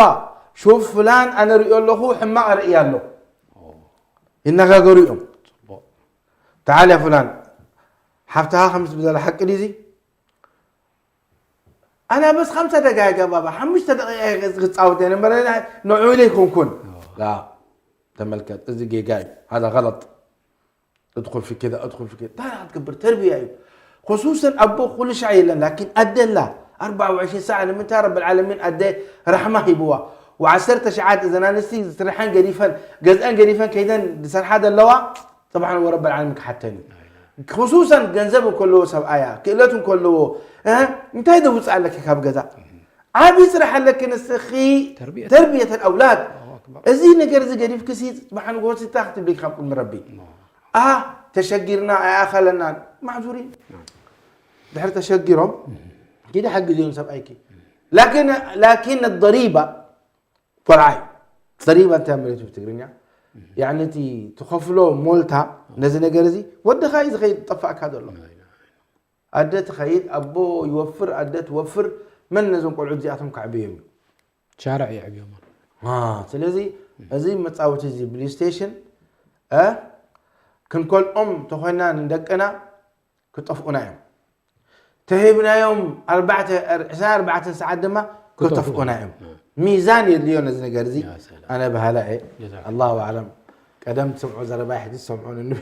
ሹፍ ፍላን ኣነ ርእዮ ኣለኹ ሕማቕ ርእያ ኣሎ ይነጋገሩ እዮም። تعال يا فلان ሓፍትኻ ከምስ ብዘላ ሓቂ ድዚ ኣነ በስ ከምሳ ደጋጋ ባባ ሓሙሽተ ደቂቃ ክፃወት እየ ነበረ ንዑ ኢለ ይኮንኩን ተመልከት እዚ ጌጋ እዩ هذا غلط ادخل في كذا ادخل في كذا እንታይ ክትገብር ተርቢያ እዩ خصوصا ኣቦ ኩሉ ሻዕ የለን ላኪን ኣደ ኣላ ኣርባዓ ወዕሽን ሰዓ ንምንታይ ረብ العالمين ኣደ ራሕማ ሂብዋ ወዓሰርተ ሸዓት እዘን ኣንስቲ ስርሐን ገዲፈን ገዝአን ገዲፈን ከይደን ዝሰርሓ ዘለዋ ፅባሕ ንጎ ረብ العالمين ክሓተን እዩ خصوصا ገንዘብ እንከለዎ ሰብኣያ ክእለት እንከለዎ እንታይ ደውፅእ ኣለኪ ካብ ገዛ ዓብዪ ስራሕ ኣለኪ ንስኺ ተርቢየት ኣውላድ እዚ ነገር እዚ ገዲፍክሲ ፅባሕ ንጎ ሲታ ክትብልኪ ካብ ቅድሚ ረቢ ኣህ ተሸጊርና ኣይኣኸለናን ማሕዙሪ ድሕሪ ተሸጊሮም ኪዲ ሓግዝዮም ሰብኣይኪ ላኪን ضريبة ቆልዓ እዩ ضريبة እንታይ ማለት እዩ ብትግርኛ ያኒ እቲ ትኸፍሎ ሞልታ ነዚ ነገር እዚ ወድኻ እዩ ዝኸይድ ጠፋእካ ዘሎ ኣደ ትኸይድ ኣቦ ይወፍር ኣደ ትወፍር መን ነዞም ቆልዑ እዚኣቶም ከዕብዮም እዩ ሻርዕ የዕብዮም ስለዚ እዚ መፃወቲ እዚ ፕሌይስቴሽን ክንከልኦም ተኾይና ንደቅና ክጠፍኡና እዮም ተሂብናዮም ዕስራን ኣርባዕተን ሰዓት ድማ ክጠፍኡና እዮም ሚዛን የድልዮ ነዚ ነገር እዚ ኣነ በሃላ እየ ኣላሁ ኣዕለም ቀደም ትሰምዖ ዘረባይ ሕጂ ትሰምዖ ንንቢ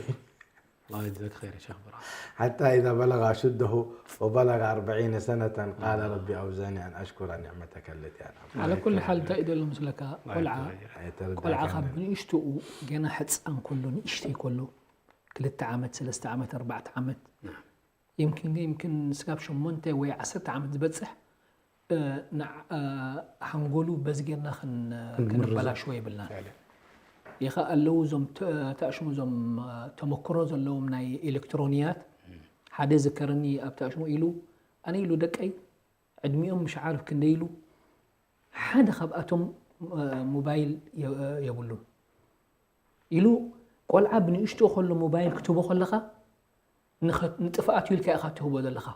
الله يجزاك خير يا شيخ برهان حتى إذا بلغ أشده وبلغ أربعين سنة قال رب أوزعني أن أشكر نعمتك التي أنعمت على كل حال እንታይ እዩ ዘሎ ምስለካ ቆልዓ ቆልዓ ካብ ንእሽትኡ ገና ሕፃን ከሎ ንእሽተይ ከሎ ክልተ ዓመት ሰለስተ ዓመት ኣርባዕተ ዓመት يمكن يمكن ስጋብ ሸሞንተ ወይ ዓሰርተ ዓመት ዝበፅሕ ሓንጎሉ በዚ ጌርና ክንበላሽዎ የብልናን ይኸ ኣለዉ እዞም ተእሽሙ እዞም ተመክሮ ዘለዎም ናይ ኤሌክትሮንያት ሓደ ዝከረኒ ኣብ ተእሽሙ ኢሉ ኣነ ኢሉ ደቀይ ዕድሚኦም ምሽ ዓርፍ ክንደ ኢሉ ሓደ ካብኣቶም ሞባይል የብሉን ኢሉ ቆልዓ ብንእሽቶ ከሎ ሞባይል ክትቦ ከለኻ ንኸ- ንጥፍኣት ኢልካ ኢኻ ትህቦ ዘለኻ።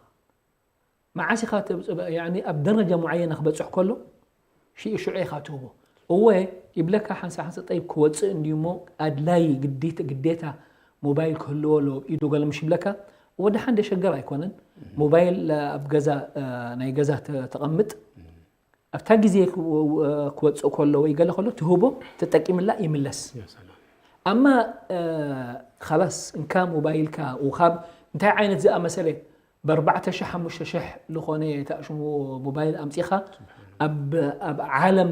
መዓስ ኢኻ ተብጽ- ያኒ ኣብ ደረጃ ሙዓየና ክበጽሕ ከሎ ሽዑ ሽዑ ኢኻ ትህቦ። እወ ይብለካ ሓንሳ ሓንሳ ጠይብ ክወጽእ እንዲዩ እሞ ኣድላይ ግዴታ ግዴታ ሞባይል ክህልዎ ኣለዎ ኣብ ኢዱ ገለ ምሽ ይብለካ። እወ ደሓን ደሸገር ኣይኮነን። ሞባይል ኣብ ገዛ ናይ ገዛ ተ- ተቐምጥ ኣብታ ግዜ ክወፅእ ከሎ ወይ ገለ ከሎ ትህቦ ተጠቂምላ ይምለስ። ኣማ ካላስ እንካ ሞባይልካ ውካብ እንታይ ዓይነት ዝኣመሰለ ብኣርባዕተ ሸሕ ሓሙሽተ ሸሕ ዝኾነ ተኣሽሙ ሞባይል ኣምፂኻ ኣብ ዓለም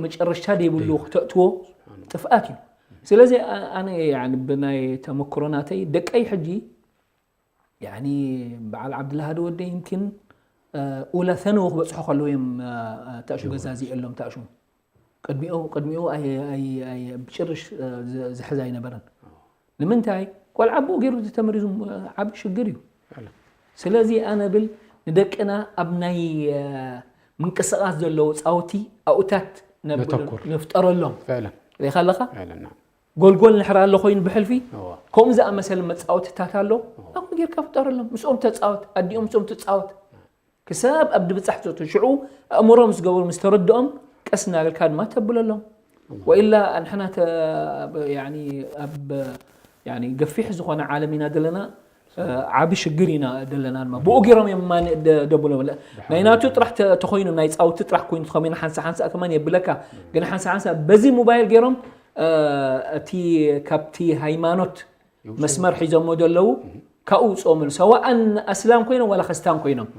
መጨረሽታ ዘይብሉ ክተእትዎ ጥፍኣት እዩ። ስለዚ ኣነ ብናይ ተመክሮ ናተይ ደቀይ ሕጂ ያኒ በዓል ዓብድልሃዲ ወደ ይምኪን ኡላ ሰነው ክበፅሑ ከለዉ እዮም ተእሹ ገዛ ዚእሎም ተእሹ ቅድሚኡ ቅድሚኡ ብጭርሽ ዝሕዝ ኣይነበረን። ንምንታይ ቆልዓ ብኡ ገይሩ ተመሪዙ ዓብ ሽግር እዩ። ስለዚ ኣነ ብል ንደቅና ኣብ ናይ ምንቅስቃስ ዘለዉ ፃውቲ ኣውታት ነፍጠረሎም። ሪኢኻ ኣለኻ ጎልጎል ንሕራ ኣሎ ኮይኑ ብሕልፊ ከምኡ ዝኣመሰለ መፃወትታት ኣሎ። ከምኡ ጌርካ ፍጠረሎም ምስኦም ተፃወት ኣዲኦም ምስኦም ትፃወት ክሳብ ኣብ ድብፃሕ ዘቱ ሽዑ ኣእምሮ ምስ ገበሩ ምስ ተረድኦም ቀስ እናበልካ ድማ ተብለሎም። ወኢላ ንሕና ኣብ ገፊሕ ዝኾነ ዓለም ኢና ዘለና ዓቢ ሽግር ኢና ዘለና ድማ ብኡ ገይሮም እዮም ማን ደብሎ ናይ ናቱ ጥራሕ ተኮይኑ ናይ ፃውቲ ጥራሕ ኮይኑ ተኮሚና ሓንሳ ሓንሳ ከማን የብለካ ግን ሓንሳ ሓንሳ በዚ ሞባይል ገይሮም እቲ ካብቲ ሃይማኖት መስመር ሒዞሞ ዘለዉ ካብኡ ውፅኦምሉ ሰዋኣን ኣስላም ኮይኖም ዋላ ከስታን ኮይኖም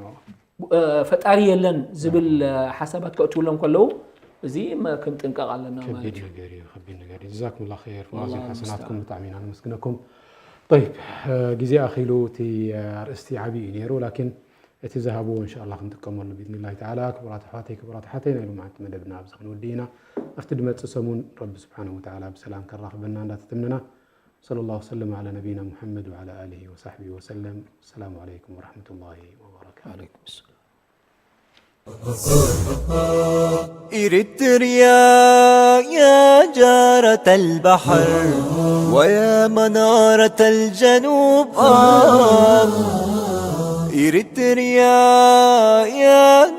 ፈጣሪ የለን ዝብል ሓሳባት ከእትውሎም ከለዉ እዚ ክንጥንቀቕ ኣለና ማለት እዩ። ከቢድ ነገር እዩ። ጀዛኩም ላ ር መዋዚን ሓሰናትኩም ብጣዕሚ ኢና ነመስግነኩም። طيب ግዜ ኣኺሉ እቲ ኣርእስቲ ዓብዪ እዩ ነይሩ ላኪን እቲ ዝሃብዎ እንሻ ኣላ ክንጥቀመሉ ብኢዝኒ ላሂ ተዓላ። ክቡራት ኣሕዋተይ ክቡራት ኣሓተይ ናይ ሎማዓንቲ መደብና ኣብዚ ክንወዲ ኢና። ኣብቲ ድመፅእ ሰሙን ረቢ ስብሓነሁ ወተዓላ ብሰላም ከራኽበና እንዳተተምነና صلى الله وسلم على نبينا محمد وعلى آله وصحبه وسلم. السلام عليكم ورحمة الله وبركاته. إريتريا يا جارة البحر ويا منارة الجنوب آه إريتريا يا